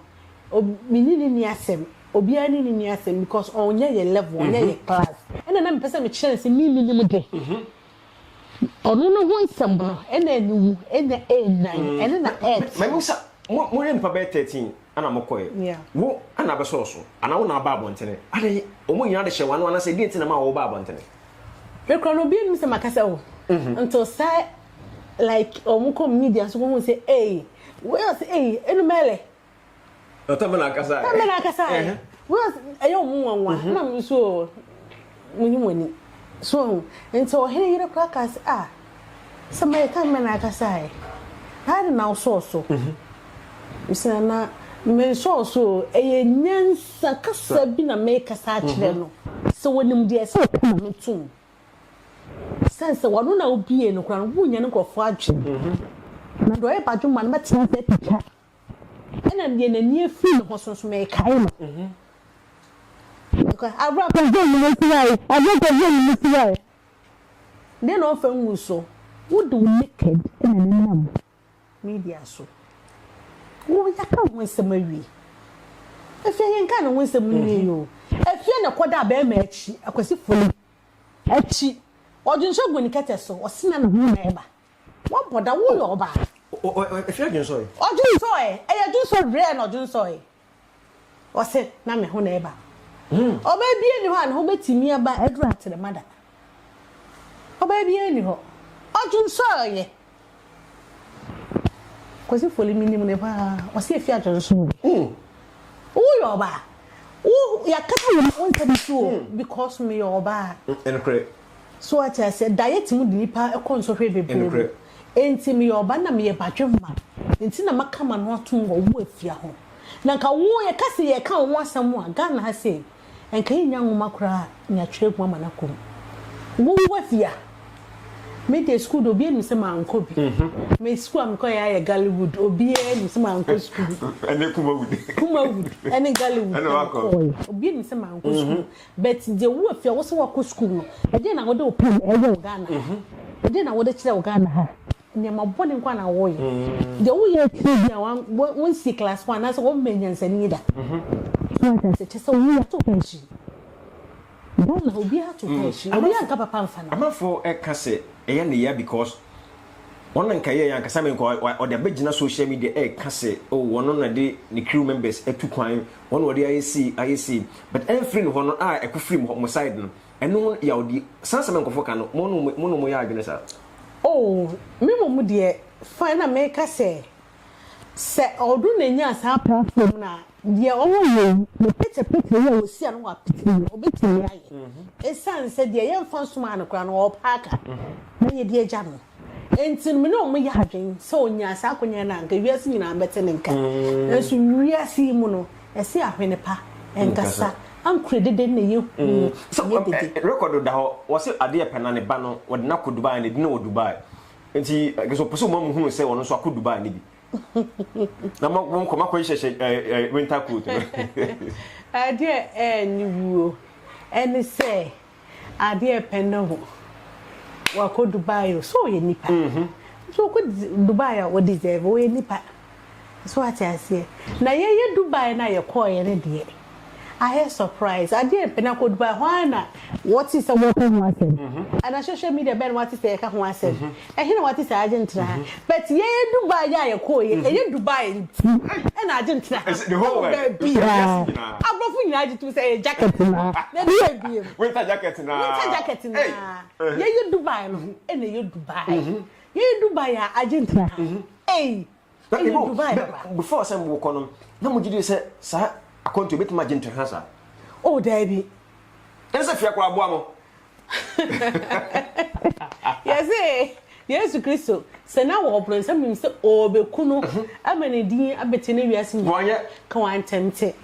me ne no nni asɛm. Obiara ne no nni asɛm because ɔnyɛ yɛ level, ɔnyɛ yɛ class. Ɛna na mepɛ sɛ mekyerɛ no sɛ me menim de. Ɔno ne ho nsɛm no, ɛna aniwu, ɛna ɛnyan, ɛno na ɛɛtew. Maame Musa, mo moyɛ nnipa bɛyɛ 13 ɛna mokɔɛ. Wo ɛna abɛsɔɔ so, anaa wo na aba abɔntene? Adɛn, wɔn nyinaa de hyɛ w'ano anaasɛ deɛn nti na ɛmaa woba abɔntene? Me kora no obi anim sɛ maka sɛ oh until saa like ɔmo kɔ media so kɔhu sɛ ei wei ɔsɛ ei enu mɛlɛ. Ɔtɔ na akasa. Tɔ na akasa. Wei ɔsɛ ɛyɛ ɔmo nwanwa na mo nso mo nyi mo ani so ɔho nti ɔhene yere kora ka sɛ ah sɛ mɛyɛ tɔ na akasa ɛ na adi na ɔsɔɔ so. Mesi na na mensɔɔ so o ɛyɛ nyansa. Sɛ kasa bi na merekasa akyerɛ no, sɛ onim deɛ ɛsɛ ɔka ma no tom. Sɛn sɛ wɔno na wobie no koraa no wonya ne nkurɔfoɔ adwene. Na deɛ ɔyɛ badwemma no bɛtena ase atwitwa. Ɛna deɛ n'ani afiri ne ho so nso mekae no. Aberɛ a kɔhwɛ ne mu si wae, aberɛ a kɔhwɛ ne mu si wae. Deɛ na ɔmfa ngu so, wode wo naked na nenam media so. Wo yɛaka wo ho nsɛm awie. Afie yɛnkaa ne ho nsɛm nwie o. Afie na ɛkɔdaa bɛrima akyi, Akwasi Foli akyi. Ɔdwonsɔ gu ne kɛtɛ so, ɔse na ne ho na ɛba. Wabɔ da, woyɛ ɔbaa. Efie adwonsɔe? Ɔdwonsɔe, ɛyɛ dwonsɔ werɛ na ɔdwonsɔe. Ɔse na me ho na ɛba. Ɔbaa biara nni hɔ a ne ho bɛtumi aba aduru atrema da. Ɔbaa biara nni hɔ. Ɔdwonsɔeɛ. Kwasi Foli menim no paa. Ɔse efie adwonsɔeɛ. Woyɛ ɔbaa. Wo yɛakata wo wo nsɛm so o because meyɛ ɔbaa. Ɛnokorɛ. So wate aseɛ? Daeɛ tumi de nipa kɔ nsɔhwɛ bebree mu. Ɛnokorɛ. Enti meyɛ ɔbaa na meyɛ badwemma nti na maka m'ano atom wɔ wo afia ho. Na nka wo yɛka sɛ yɛreka wo ho asɛm a, Ghana ha sei, nka yɛnnya nwoma koraa na yɛatwerɛ agu ama no akɔ mu. Wo wo afia. Me deɛ sukuu deɛ obiara nim sɛ mankɔ bi. Me sukuu a mekɔeɛ ara yɛ Gollywood, obiara nim sɛ mankɔ sukuu. Ɛne Kumawood. Kumawood ɛne Gollywood Ɛna na wakɔ. mekɔeɛ. Obiara nim sɛ mankɔ sukuu. But deɛ wo afia wo sɛ wakɔ sukuu no, ɛdeɛn na wode wo pen ɛyɛ wɔ Ghana ha? Ɛdeɛn na wode kyerɛ wɔ Ghana ha? Nneɛma bɔne nko ara na woyɛ. Deɛ woyɛ kyerɛ bi a wonsi class one anaasɛ wɔmmɛn nyansani da. So wate aseɛ? Kyerɛ sɛ wo yɛato wo akyi. Ghana ha obiara to wo akyi. Obiara nka papa mfa no. Amanfoɔ ɛka sɛ ɛyɛ ne ya because wɔn na nka ɛyɛɛ ankasa me nka ɔde abɛgyina social media ɛreka sɛ oh wɔn na de ne crew members atu kwan wɔn na wɔde ayɛ sei ayɛ sei but ɛmfiri ne hɔ no a ɛkɔ firi mo side no ɛno ho yawdie saa nsɛm a nkurɔfoɔ ka no mo ne mo ne wɔn yɛ adwene saa? Oh me mmom deɛ fine na meka sɛ sɛ ɔno na ɛnyaa saa platform no a deɛ ɔwɔ yɛ yi ne picture picture yi a ɔsi ano wɔ apicture yi ɔbɛtumi ayɛ ɛsiane sɛ deɛ yɛmfa nsomaa no koraa no ɔɔpa aka na yɛde agya no Enti no, me ne wɔn yɛ adwene sɛ ɔnyaa saa akwanya no a, anka wiase nyinaa bɛte ne nka. Nanso wiase yi mu no, ɛse ahwene pa nkasa, ankorɛ dede na ɛyɛ hu, ɛyɛ dede. Record da hɔ, wɔse adeɛ pɛ na ne ba no, wɔde no akɔ Dubai, ne din wɔ Dubai. Nti, ɛkɛ sɛ ɔpɛ sɛ ɔma mu hunu sɛ ɔno nso akɔ Dubai no bi. Na mo mo nkɔ makɔ hyehyɛ winter coat no. Adeɛ ɛɛni wuo ɛne sɛ Adeɛ pɛ ne ho. Wakɔ Dubai o, sɛ ɔyɛ nipa. Nti ɔkɔ Dubai a, ɔ deserve, ɔyɛ nipa. So wate aseɛ? Na yɛyɛ Dubai no a yɛkɔɔeɛ no deɛ, ayɛ surprise. Adeɛ pɛ no akɔ Dubai, hɔ ara na wɔte sɛ wɔka ho asɛm. Anaa social media bɛn na wate sɛ yɛka ho asɛm? Ɛhe na wate sɛ agye ntra ha? But yɛyɛ Dubai a yɛkɔɔ yɛ, ɛyɛ Dubai nti ɛna agye ntra ha. The whole Ɛwɔ world. baabiara. Aborɔfo nyinaa gye tom sɛ ɛyɛ jacket naa. Na ɛde yɛ biem. Winter jacket naa. Winter jacket naa. Yɛyɛ Dubai no ɛna ɛyɛ Dubai. Yɛyɛ Dubai a agye ntra ha. Ei, ɛyɛ Dubai papa. Before sɛ mowokɔ no, na mogye di sɛ saa akwantuo bɛtumi agye ntra ha saa? Oh, daabi. Ɛne sɛ fie akora aboa mo. Yɛse Yesu Kristo, sɛ na wɔ ɔbronsam nim sɛ ɔɔbɛku no ama ne din abɛte ne wiase nyinaa, ka wantɛmte.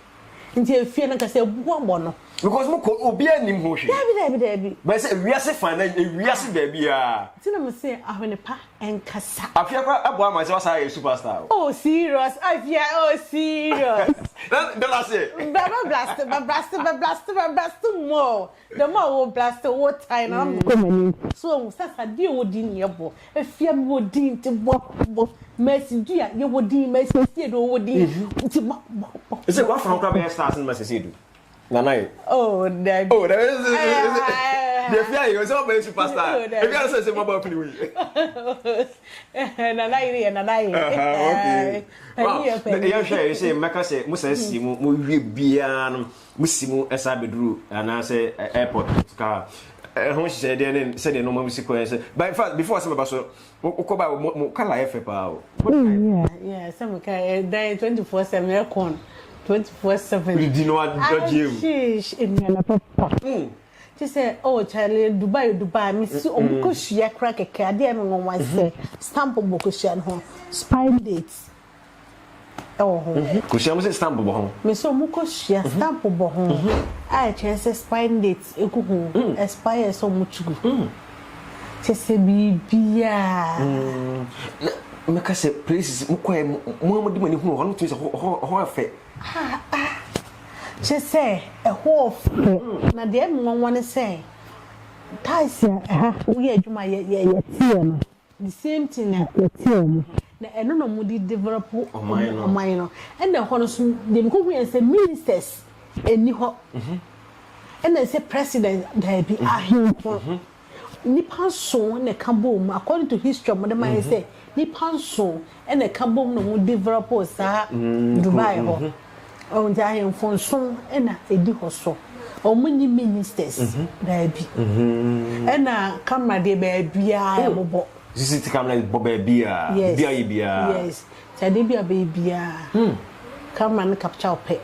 Nti efie no ankasa abu abɔ no. Because mo kɔ obiara nnim ho hwee. Daabi daabi daabi. Bɛyɛ sɛ wiase fan na ewiase baabiara. Nti na mese ahwene pa nkasa. Afia koraa ɛboa ama sɛ wasan ayɛ superstar o. Oh serious Afia oh serious. Dada ase. Bɛ bɛ blast bɛ blast bɛ blast bɛ blast more. The more wo blast wo tan no na mekɔ m'anim. So wahu sɛ sɛ adeɛ wɔ din na yɛbɔ. Afia mewɔ din nti bɔ bɔ. Mercy Dua yɛwɔ din, Mercy Asiedu ɔwɔ din nti bɔ bɔ bɔ. Ɛsɛ wafa ho koraa bɛyɛ stars no Mercy Asiedu. Nana ye. Oh dabi. Oh dabi. Deɛ fia yi ɔsɛ ɔbɛyɛ superstar. Ebi ara sɛ sɛ mɔbɔ afiri wi. Nana yere yɛ nana yere. Okay. Wow. Yɛn hwɛ yɛ sɛ mmɛka sɛ mo sɛ si mo mo wie biara no. Mo si mu san bɛduru anaasɛ airport ka ɛho nhyehyɛeɛ deɛ ne sɛdeɛ nneɛma mu si kɔ sɛ but in fact before sɛ mɛba so wokɔ ba mo mo kala yɛ fɛ paa o. Yeah yeah sɛ mo ka ɛdan 24/7 aircon 24/7. Didi no adagye mu. Sheesh nnuane papa. Te sɛ oh Charlie Dubai Dubai mesi ɔmo kosua kora kɛkɛ adeɛ no nwanwa sɛ stamp bɔ kosua no ho spine date. wɔ ho. Kosua mo se stamp bɔ ho. Me se ɔmo kɔ sua stamp bɔ ho a ɛkyerɛ sɛ spine date egu ho expire sɛ ɔmo twi gu. Kyerɛ sɛ biribiara. Na mɛka sɛ places mokɔɛ mo a mode mo ani hunu hɔ no motumi sɛ hɔ hɔ yɛ fɛ. Ah ah kyerɛ sɛ ɛhɔ ɔfɛ na deɛ ɛyɛ me nwanwa ne sɛ tiles a ɛha woyɛ adwuma yɛ yɛ yɛteɛ no the same thing na yɛteɛ wɔn na ɛno na wɔde develop ɔman no ɛna ɛhɔ no so deɛ mekɔ hu yɛ sɛ ministers ɛni hɔ ɛna sɛ president daabi ahemfo Nnipa nson na ɛka boom according to history a wɔde ma yɛn sɛ nnipa nson na ɛka boom na wɔn develop saa Dubai hɔ. Ɔho nti ahemfo nson na ɛdi hɔ so. Wɔn nni ministers baabi. Ɛna camera deɛ baabiara ɛbobɔ. CCTV camera bɔ baabiara. Yes. Biribiara yɛ biara. Yes. Nti adeɛ bi a bɛyɛ biara camera no capture wo pɛ.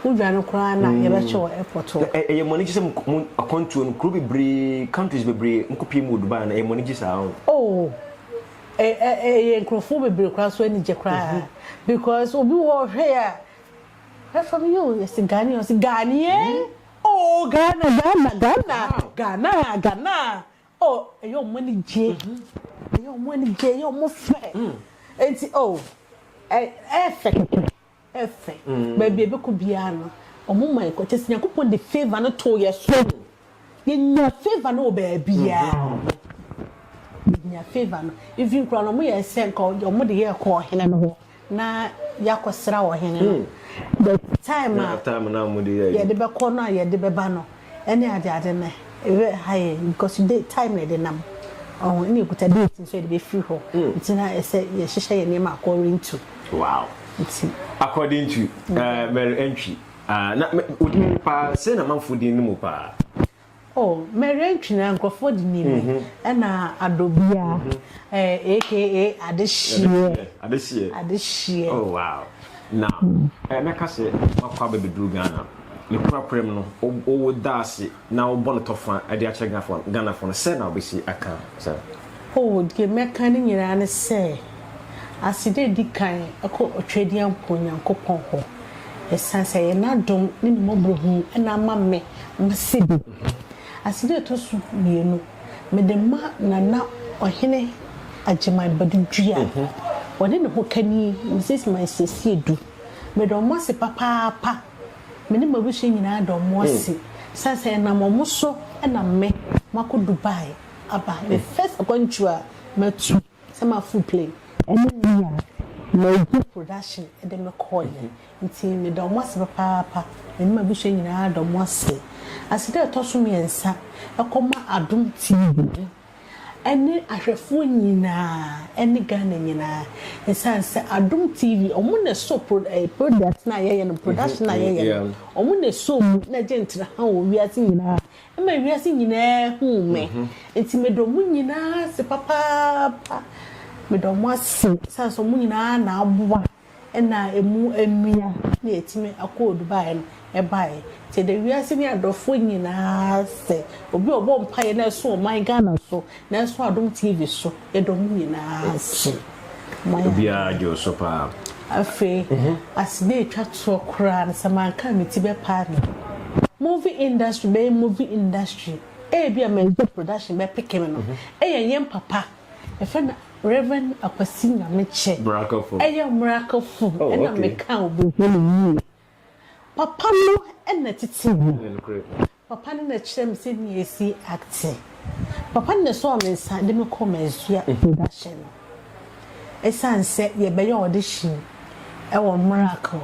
Wo dwane koraa na yɛbɛkye wɔ airport hɔ. Ɛyɛ mo anigye sɛ mo akwantuo no kuro bebree countries bebree mo kɔ pie mu wɔ Dubai no ɛyɛ mo anigye saa o. Oh ɛyɛ nkurɔfoɔ bebree koraa so anigye koraa because obi wɔ hɔ ɔhwɛ yɛ a where from you yɛsi Ghanaian ɔsi Ghanaian oh Ghana Ghana Ghana Ghana Ghana oh ɛyɛ ɔmo anigye ɛyɛ ɔmo anigye ɛyɛ ɔmo fɛ nti oh ɛyɛ fɛ kɛkɛ. Ɛfɛ. Baabi a yɛbɛkɔ biara no, wɔn ma yɛkɔ. Kyerɛ sɛ Nyankopɔn de favour no too yɛ so. Yɛnya favour no wɔ baabiara. Yɛnya favour no. Even koraa no, wɔn yɛ sɛ nka wɔn de yɛ kɔ ɔhene no hɔ na yɛakɔsra ɔhene no. The time a yɛde bɛkɔ no a yɛde bɛba no, Ɛne ade ade no ɛbɛ ha yɛn because date time na yɛde nam ɔho ɛna yɛkuta date nso yɛde bɛfiri hɔ nti na ɛsɛ yɛhyehyɛ yɛn nneɛma according to. Wow. Nti. According to uh, Mary Antwi uh, na odin paa sɛ na manfo din no mu paa. Oh, Mary Antwi na nkurɔfoɔ de nim me ɛna Adobia eh, aka Adehyeɛ. Adehyeɛ. Adehyeɛ. Oh wow. Na eh, mɛka sɛ wakɔ abɛbɛduru Ghana. Ne korakoram no, wo da ase na wobɔ no tɔfa de akyerɛ Ghanafoɔ no, sɛn na wobɛsi aka saa? Oh, deɛ mɛka ne nyinaa ne sɛ, aseda a ɛdi kan kɔ Otwedeampɔn Nyankopɔn hɔ, ɛsiane sɛ ɛyɛ n'adom ne ne mmɔborɔhunu na ama me masi bi. Aseda a ɛtɔ so mmienu, mede ma Nana Ɔhene Agyeman Badu Duah, ɔne ne hokani Mrs. Maisiesie Du. Meda wɔn ase papaapa. Me ne m'abusua nyinaa da wɔn ase sane sɛ ɛnam wɔn so na me makɔ Dubai aba. Me first akwantuo a matu sɛ maforo plane ɛne nea Maggie production de me kɔeɛ nti meda wɔn ase papaapa. Me ne m'abusua nyinaa da wɔn ase. Aseda a ɛtɔ so mmiɛnsa ɛkɔma Adom TV. Ɛne ahwɛfoɔ nyinaa ɛne Ghana nyinaa ɛsiane sɛ Adom TV ɔmo na ɛsɔ pro ɛɛ product no a yɛyɛ no production a yɛyɛ no ɔmo na ɛsɔ mu na ɛgye ntraha wɔ wiase nyinaa ɛma wiase nyinaa huu me nti meda ɔmo nyinaa ase papaapa meda ɔmo ase ɛsiane sɛ ɔmo nyinaa na aboa na emu amia na yɛatumi akɔ Dubai no baeɛ. Nti yɛda wiase ne adɔfoɔ nyinaa ase. Obi a ɔbɔ mpaeɛ na ɛso ɔman Ghana so na ɛso Adom TV so, yɛda wɔn nyinaa ase. Obiara gye wo so paa. Afei, aseda a ɛtwa toɔ koraa no, sɛ manka a me ti bɛpaa me. Movie industry bɛyɛ movie industry, ebia Mezzo production bɛpeke me no, ɛyɛ yɛn papa, yɛfrɛ no Rev. Akwasi Nyamekyɛ yɛ miracle fo na meka a obehu no yie. Papa no na ɛtetee me. Papa no na ɛkyerɛ me sɛnea yɛsi acte. Papa no na ɛsɔɔ me nsa de me kɔɔ Mazua production no. Ɛsiane sɛ yɛbɛyɛ audition wɔ Miracle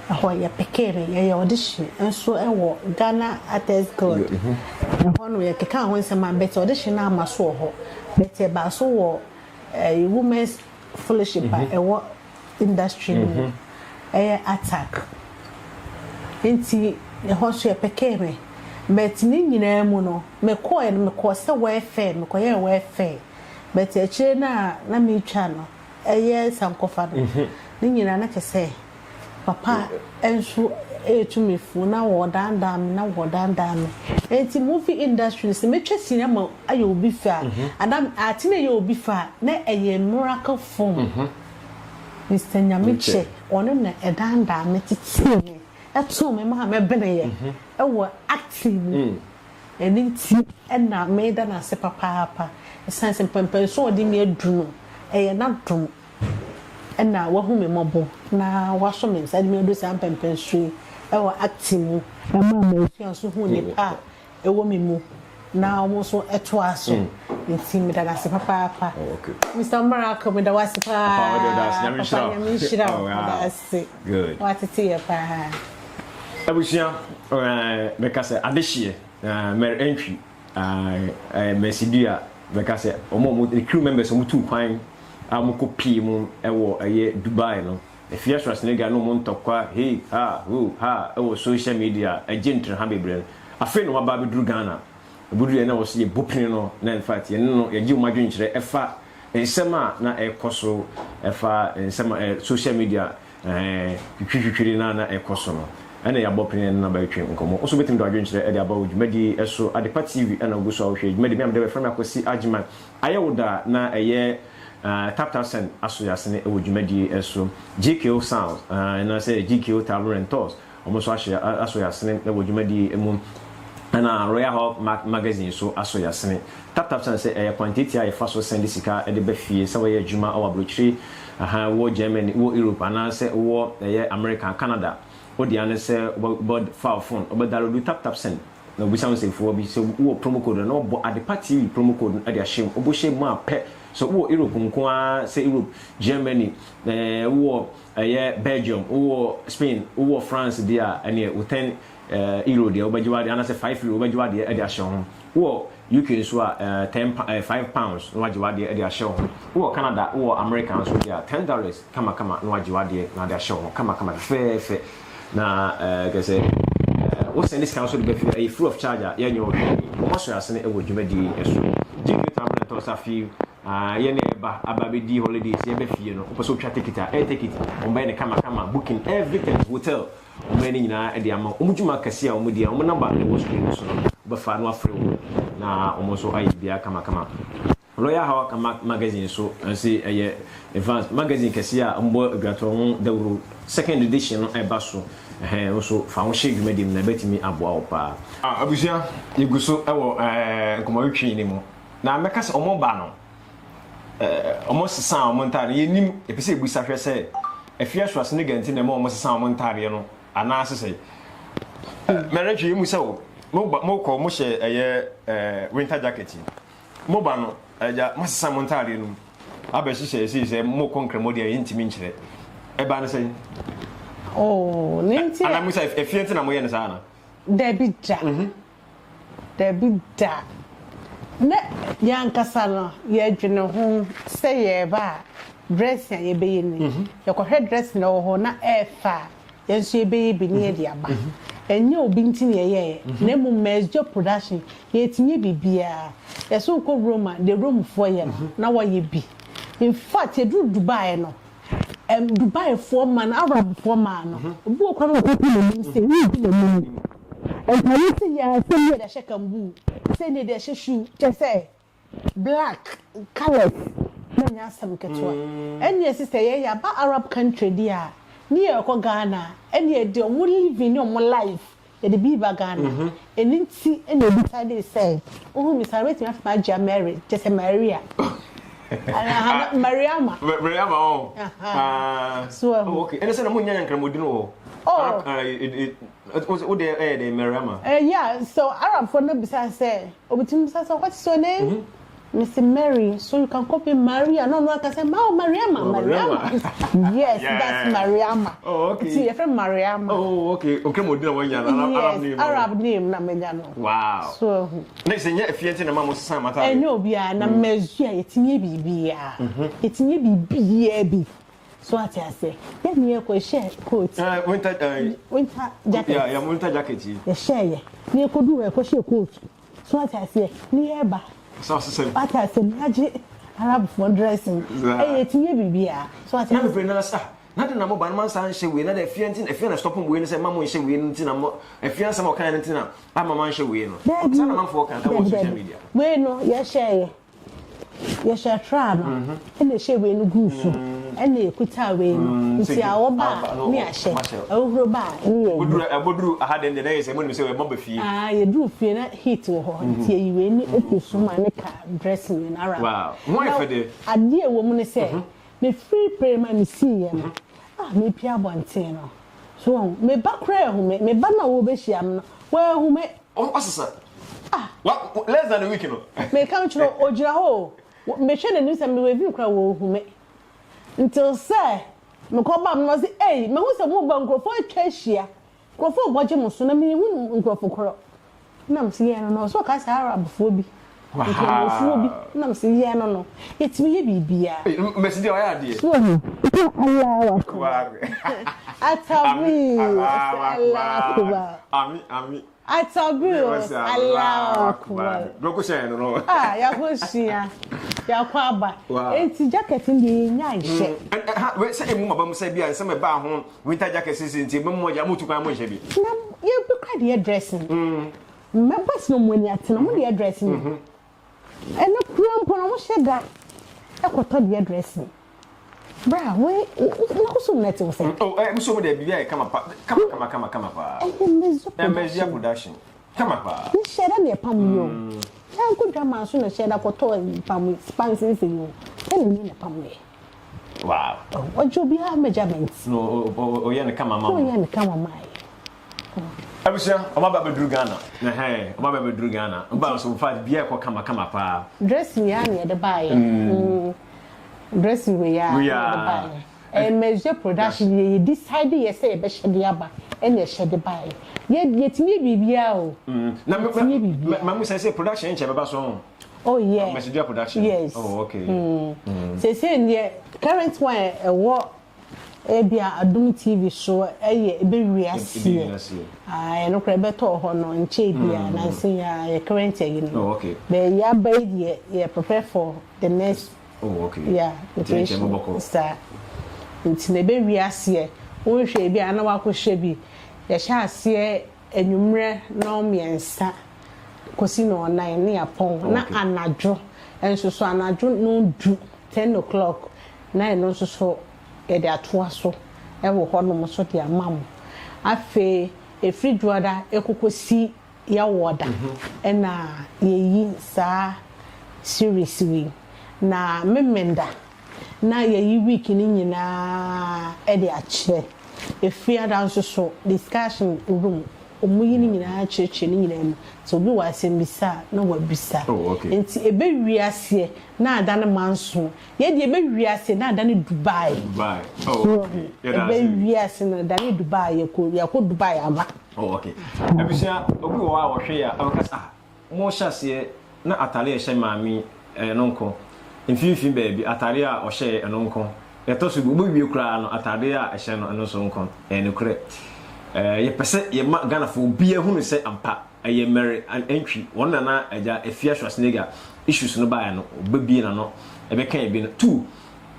hɔ, yɛpekee me, yɛyɛ audition nso wɔ Ghana Actors Guild. Ɛhɔ no yɛkekaa ho nsɛm a but audition no amma so wɔ hɔ. But ɛbaa so wɔ ɛɛ Women's Fellowship a ɛwɔ industry no mu, ɛyɛ ATAC. Nti ɛhɔ nso yɛpekee me. But ne nyinaa mu no, mekɔɔɛ no mekɔɔ sɛ welfare, mekɔyɛɛ welfare. But akyire no a na meretwa no, ɛyɛ sankɔfa no, ne nyinaa na kyerɛ sɛ papa nso retu me fo na wɔredaadaa me na wɔredaadaa me. Nti movie industry no sɛ mɛtwa sini ama ayɛ obi fɛ a, anaa ate na ɛyɛ obi fɛ a, na ɛyɛ miracle form. Mister Nyamekyɛ, ɔno na ɛdaadaa me tetee me, ɛtoo me maa mɛbeneeɛ wɔ acting mu. Ɛno nti na meda no ase papaapa. Ɛsiane sɛ mpɛnpɛnso a ɔde me adu no, ɛyɛ n'adom na wahu me mmɔbɔ na wasɔ me nsa de me adu saa mpɛnpɛnso yi wɔ acting mu. Ɛmaa m'asua nso huu nnepa a ɛwɔ me mu na wɔn nso toaa so. Nti meda no ase papaapa. Mister Miracle, meda wo ase paa. Papa, Nyame nhyira wo. Meda ase. Woatete yɛ paa. Abusua, mɛka sɛ adehyeɛ, Mary Antwi, Mercy Dua, mɛka sɛ wɔn a wɔn crew members wɔn tuu kwan a wɔn kɔ pie mu wɔ ɛyɛ Dubai no, Afia Schwarzenegger ne wɔn ntɔkwa hei ha hoo ha wɔ social media ɛgye ntraha bebree no, afei na wɔaba abɛduru Ghana, ɛbɛduru yɛ na wɔ so yɛbɔ pini no na in fact yɛne no yɛgye wɔn adwenkyerɛ ɛfa nsɛm a na ɛrekɔ so ɛfa nsɛm a social media Ɛɛ, twitwitwitwiri no a na ɛrekɔ so no, ɛna yɛabɔ pene ne no abɛtwe nkɔmmɔ. Wo nso wobɛtumi de w'adwenkyerɛ de aba wɔ dwumadie yi so. Adepa TV na wogu so a wohwɛ yi. Dwumadie me a mede bɛfrɛ me Akwasi Agyeman. Ayɛ wo da na ɛyɛ Tap Tap Send aso yɛ asene wɔ dwumadie yi so. GKO Sounds anaasɛ GKO Travel and Tours, wɔn nso ahyɛ asɔ yɛ asene wɔ dwumadie yi mu. Ɛna Royal Hawk Magazine nso asɔ yɛ asene. Tap tap sane sɛ ɛyɛ kwan tiatia a yɛfa so sɛnde sika de ba fie sɛ wɔyɛ adwuma wɔ abrokyire, ahaa, wowɔ Germany, wowɔ Europe anaa sɛ wowɔ ɛyɛ America, Canada. Wo dea ne sɛ wobɛ fa wo phone, wobɛ download tap tap send na obisa wo nsɛmfua bi sɛ wowɔ promo code a na wabɔ Adepa TV promo code no de ahyɛ mu. Wobɔ hyɛ mu a pɛ, sɛ wowɔ Europe nko ara sɛ Europe, Germany, ɛɛ wowɔ ɛyɛ Belgium, wowɔ Spain, wowɔ France deɛ a ɛneɛ wo ten Euro deɛ wobɛgye w'adeɛ anaasɛ €5 wobɛgye w'adeɛ de ahyɛ wo ho. Wowɔ UK nso a ten £5 na wagye w'adeɛ de ahyɛ wo ho. Wowɔ Canada, wowɔ America nso deɛ a $10 kamakama na wagye w'adeɛ na ade ahyɛ wo ho kamakama fɛfɛɛfɛ. Na kyerɛ sɛ wo sɛnde sika nso de ba fie a ɛyɛ free of charge a yɛnyɛ wo hwee. Wɔn asɔ yɛn asene wɔ dwumadie yi so. GK Travel and Tours afe yɛn na yɛba aba abɛdi holidays yɛba fie no wopɛ sɛ wotwa ticket a air ticket wɔn bɛyɛ no kamakama booking everything hotel Wɔn bɛyɛ ne nyinaa de ama wɔn dwuma kɛseɛ a wɔn di a wɔn number na ɛwɔ screen no so no wobɛfa na wafrɛ wɔn na wɔn nso ayɛ biribiara kamakama. Royal Hawk Magazine nso ɛnse ɛyɛ advance magazine kɛseɛ a wɔbɔ aduatoɔ ho dawuro second edition no ɛba so ɛhɛn wo nso fa ho hyɛ dwumadie mu na ɛbɛtumi aboa wo paa. Abusua yɛgu so wɔ nkɔmmɔtwetwe no mu na mɛka sɛ wɔn ba no wɔn sesaa wɔn ntaade no yɛnim yɛpɛ sɛ yɛbisa hwɛ sɛ Afia Schwarzenegger nti na ɛma wɔn sesaa wɔn ntaadeɛ no anaa sesɛ mɛrɛtwe yɛmu sɛ o mokɔ mohyɛ ɛyɛ winter jacket yi moba no agya moasesa mo ntaadeɛ no mu abɛhyehyɛ ɛsei sɛ mokɔ nkramo deɛ yɛntumi nkyerɛ ɛba no sɛn Oh, ne nti anaa mo sɛ afie nti na moyɛ no saa ana Dabi da. Dabi da. Na yɛn ankasa no, yɛdwene ho sɛ yɛreba a, dressing a yɛbɛyɛ ni. Yɛkɔhwɛ dressing a ɛwɔ hɔ na ɛyɛ fɛ a, yɛn nso yɛbɛyɛ bi na yɛde aba. Ɛnyɛ obi nti na yɛyɛeɛ, na mmom Mɛsgya Production, yɛtumi yɛ biribiara. Yɛsɛ wokɔ Rome a, deɛ Romefoɔ yɛ no, na wɔayɛ bi. In fact, yɛduru Dubai no, Ɛm Dubaifoɔ mma no, Arabfoɔ mmaa no, obi wɔ koraa na ɔkɔku n'anim sei, wonhu n'anim. Ntadeɛ sei ara, sɛ ne yɛde ahyɛ kambuu, sɛ ne yɛde ahyɛ shoe, kyerɛ sɛ black, colours, na ɛnyɛ asɛm ketewa. Ɛnneɛ sɛ yɛn yɛaba Arab country deɛ a, ne yɛrekɔ Ghana a, ɛnneɛ deɛ wɔn living ne wɔn life Yɛde bi ba Ghana. Ɛno nti na obisadee sɛ, Wohu me saa no, wobɛtumi afrɛ me Agya Mary, kyerɛ sɛ Maria. Anaa Mariama. Mariama ɔ. Ahaa. So ahu. Oh, okay. Ɛne sɛ na mo nyɛ nkramodin wɔ hɔ. Oh. Wo deɛ ɛyɛ dɛn Mariama? Yeah, so Arabfoɔ no bisa sɛ, obi tumi bisa sɛ, what is your name? Mm -hmm. Mese Mary, so you can call me Maria. Na ɔno aka sɛ, oh, Mariama, Mariama. Yes, yeah. that's Mariama. Oh, okay. Nti yɛfrɛ Mariama. Oh, okay. Okay, mo dina wanya no. Arab name. Arab name na menya no. Wow. So ahu. Ne sɛ nyɛ afie nti na ma mo sesa mata. Ɛnyɛ obiara na mmazu a yɛtumi yɛ biribiara. Yɛtumi yɛ biribiara bi. So ate aseɛ. Yɛn ni yɛkɔ yɛhyɛ coat. Winter winter jacket. Yeah, yeah, winter jacket yi. Yɛhyɛ yɛ. Ne yɛkɔdu hɔ yɛkɔhyɛ coat. So wate aseɛ? Ne yɛreba. Sɛ ɔsesɛm. Wate aseɛ? Ne yɛagye Arabfoɔ dressing. Ɛyɛ yɛtumi yɛ biribiara. So wate aseɛ? Na bebree naa sa. Na de na mo ba no mansa nhyɛ wei na de afia nti afia na stop wei no sɛ ma mo nhyɛ wei no nti na mo afia nsɛm a ɔkan no nti na ama ma nhyɛ wei no. Daabi. Saa na manfoɔ kan ɛwɔ social media. Wei no yɛhyɛ yɛ. Yɛhyɛ tra no. Ɛna ɛhyɛ wei no guu so. Ɛna yɛkuta wei no. Nti awɔ ba a, ne yɛahyɛ. Ahuhuro ba a, ne yɛayi. Ɛbɔduru aha deɛ deɛ na yɛ sɛ monim sɛ ɛmɔ ba fie. Ah, yɛduru fie na heat wɔ hɔ. Nti yɛyi wei ne ɛfiri so ma ne ka dressing wei no ara. Wow, ho ayɛ fɛ deɛ. Adeɛ a ɛwɔ mu ne sɛ, mefiri prayer mu a mesiiɛ no, ah, mepue abɔnten no, so wahu, me ba koraa ahu me, me ba no a ɔrebɛhyia me no, wanhu me. Ɔsesa. Ah. Less than a week no. Meka kyerɛ wo, ɔgyina hɔ o, mehwɛ n'anim sɛ me wave koraa wanhu me. Until sɛ mekɔ baa mu no ɔse, ei, mahu sɛ moreba, nkurɔfoɔ atwa ahyia, nkurɔfoɔ rebɔ gye mo so na menhu nkurɔfo korɔ. Ɛna mese yɛn no no, ɔse ɔka sɛ Arabfoɔ bi, Nkramofoɔ bi, ɛna mese yɛn no no, yɛtumi yɛ biribiara. Ei, Mercy deɛ wayɛ adeɛ. So wahu? Allahu Akbar. Atabir, Allahu Akbar. Ami, ami. Atabir, Allahu Akbar. Dɔko hyɛn no no. Ah, yɛakɔ sua, yɛakɔ aba. Enti jacket no deɛ yɛnnya nhyɛ. Ha, wei sɛ emu maba mu sɛ bi a nsɛm ɛbaa ho winter jacket sisi nti emu mu agya mo tu kwan mo nhyɛ bi. Na yɛbi kora deɛ dressing. Mmɛbɔ sɛ ɔmo ani ate no, ɔmo deɛ dressing. Ɛno kura mpo no, ɔmo hyɛ da ɛkɔtɔ deɛ dressing. Bra, wei, na wo som na ɛte wo sɛ? Oh, eh, me som deɛ biribi ayɛ kama pa, kama kama kama kama paa. Ɛyɛ Mezu production. Mezu production, kama paa. Ne hyɛ da na ɛpam yi o. Yɛn nko dwama nso na hyɛ da kɔtɔ pam spansin sɛ yi o. Ɛna ni na ɛpam yɛ. Wow. Ɔgye obiara measurement. No, ɔyɛ no kama ma. Ɔyɛ no kama ma yɛ. Abusua, ɔmo aba abɛduru Ghana. Ɛhɛn, ɔmo aba abɛduru Ghana. Ɔmo ba nso, in fact, bia ɛkɔ kama kama paa. Dressing yɛ a na yɛde baayɛ. Dressing wei a na yɛde baayɛ. Ɛyɛ Measure production yɛ yɛ decide yɛ sɛ yɛbɛhyɛ de aba ɛna ɛhyɛ de baayɛ. Yɛ yɛtumi yɛ biribiara o. Na Yɛtumi yɛ biribiara. Ma mu sɛ sɛ production nkyɛn bɛba so ho. Oh yeah. Measure production. Yes. Oh okay. Sese deɛ current one ɛwɔ Ebia Adom TV so yɛ ɛbɛwie aseɛ. Ae ɛno koraa ɛbɛtɔɔ hɔ no nkyɛɛ biara nansa yi ara yɛ current ayi no. Oh okay. But yɛaba yi deɛ yɛ prepare for the next Oh okay. yeah Nti ɛnkyɛ preparation mobɔkɔ. saa. Nti na ɛbɛwie aseɛ wonhwɛɛ bi a na woakɔhwɛ bi. Yɛhyɛ aseɛ anwummerɛ nnɔnmiɛnsa kɔsi nnɔnnan ne yɛapɔn na Okay. anadwo nso so anadwo nnɔndu 10 o'clock na ɛno nso so yɛde atoa so wɔ hɔnom nso de ama mo. Afei ɛfiri Dwoada ɛkɔkɔsi Yawɔda ɛna yɛyi saa series wei. Na Memenda na yɛyi week no nyinaa de akyerɛ. Efiada nso so discussion room ɔmo yi ne nyinaa kyerɛkyerɛ ne nyinaa mu. Sɛ obi wɔ asɛmbisa a na wabisa. Oh, okay. Nti ɛbɛwie aseɛ na ada ne manso. Yɛ deɛ ɛbɛwie aseɛ na ada ne Dubai. Dubai. Oh, okay. Yɛda ase. Ɛbɛwie ase na ada ne Dubai yɛkɔ yɛkɔ Dubai aba. Oh, okay. Abusua, obi wɔ hɔ a wɔhwɛ yɛ a ɔbɛka sɛ ah, mo hyɛ aseɛ na atare a ɛhyɛ maame ɛno nko. Mfimfini baabi atare a ɔhyɛ ɛno nko. Ɛtɔ so bi wobɛwie koraa no atare a ɛhyɛ no ɛno nso nko. Ɛyɛ nokorɛ. Yɛpɛ sɛ yɛma Ghanafoɔ obiara hunu sɛ ampa ɛyɛ Mary Antwi wɔn nana agya Afia Schwarzenegger issues no baeɛ no ɔbɛbie n'ano ɛbɛka yɛ bi no. Two,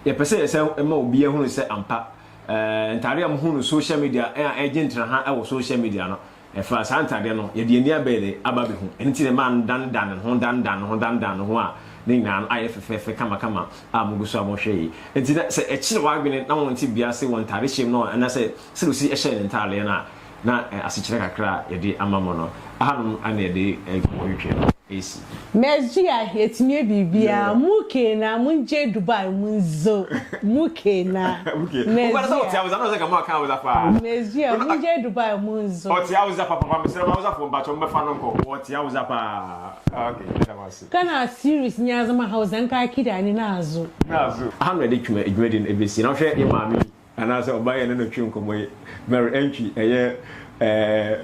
yɛpɛ sɛ yɛsɛ ma obiara hunu sɛ ampa ntadeɛ a mohu no social media a ɛgye ntraha wɔ social media no ɛfa saa ntadeɛ no yɛde ani abɛyɛ de aba bɛhu ɛno nti na ɛma no danedane ne ho danedane ne ho danedane ne ho a ne nyinaa no ayɛ fɛfɛɛfɛ kamakama a mogu so a mohwɛ yi nti na sɛ ɛkyerɛ w'adwene na wɔn te bia se wɔn ntaade hyɛm no anaasɛ sɛdeɛ osi hyɛ ne ntaadeɛ no a na asekyerɛ kakra a yɛde ama mo no ahanom ana yɛde nkɔmmɔ no ɛsi. Mesia yɛtumi yɛ biribiara mu keena mungye Dubai munzo mu keena. Mesia paa. Mesia mungye Dubai munzo. Ɔte Hausa papa mesrɛ mo Hausafoɔ mpakyɛ mommɛfa no nkɔ ɔte Hausa paa. Okay, ɛda mo ase. Kana series nya zama Hausa nka kida ni nazo. Nazo. Aha na yɛde twuma dwumadi no ɛbɛsi na wohwɛ yɛ maame yi anaasɛ ɔbaa yɛ ne no twe nkɔmmɔ yi Mary Antwi ɛyɛ ɛɛ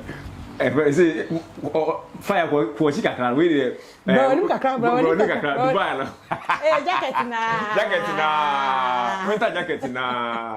ɛfɛ sɛ fire kɔ kɔ akyi kakra wei deɛ Brɔni kakra brɔni kakra Dubai no. Eh jacket na. Jacket na winter jacket na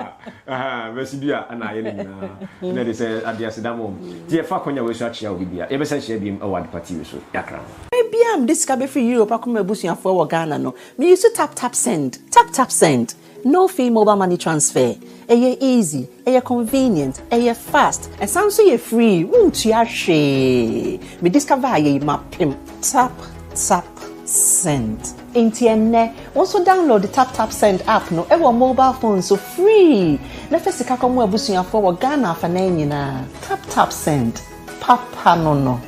bɛsi bi a ɛna ayɛ ne nyinaa ɛna de sɛ ade aseda mɔ nti yɛfa akɔnya wei so akyea obi bia yɛbɛsɛ hyia biom ɛwɔ Adepa TV so yɛakra ho. Bia mede sika bɛfiri Europe akɔma abusuafoɔ wɔ Ghana no, me use tap tap send, tap tap send, no fee mobile money transfer. Ɛyɛ easy, ɛyɛ convenient, ɛyɛ fast, ɛsan nso yɛ free, wontua hwee. Me discover yei mapem. Tap tap send. Enti ɛnnɛ, wo nso download TapTapSend app no wɔ mobile phone so free na fa sika kɔma w'abusuafoɔ wɔ Ghana afanan nyinaa. TapTapSend, papa no no.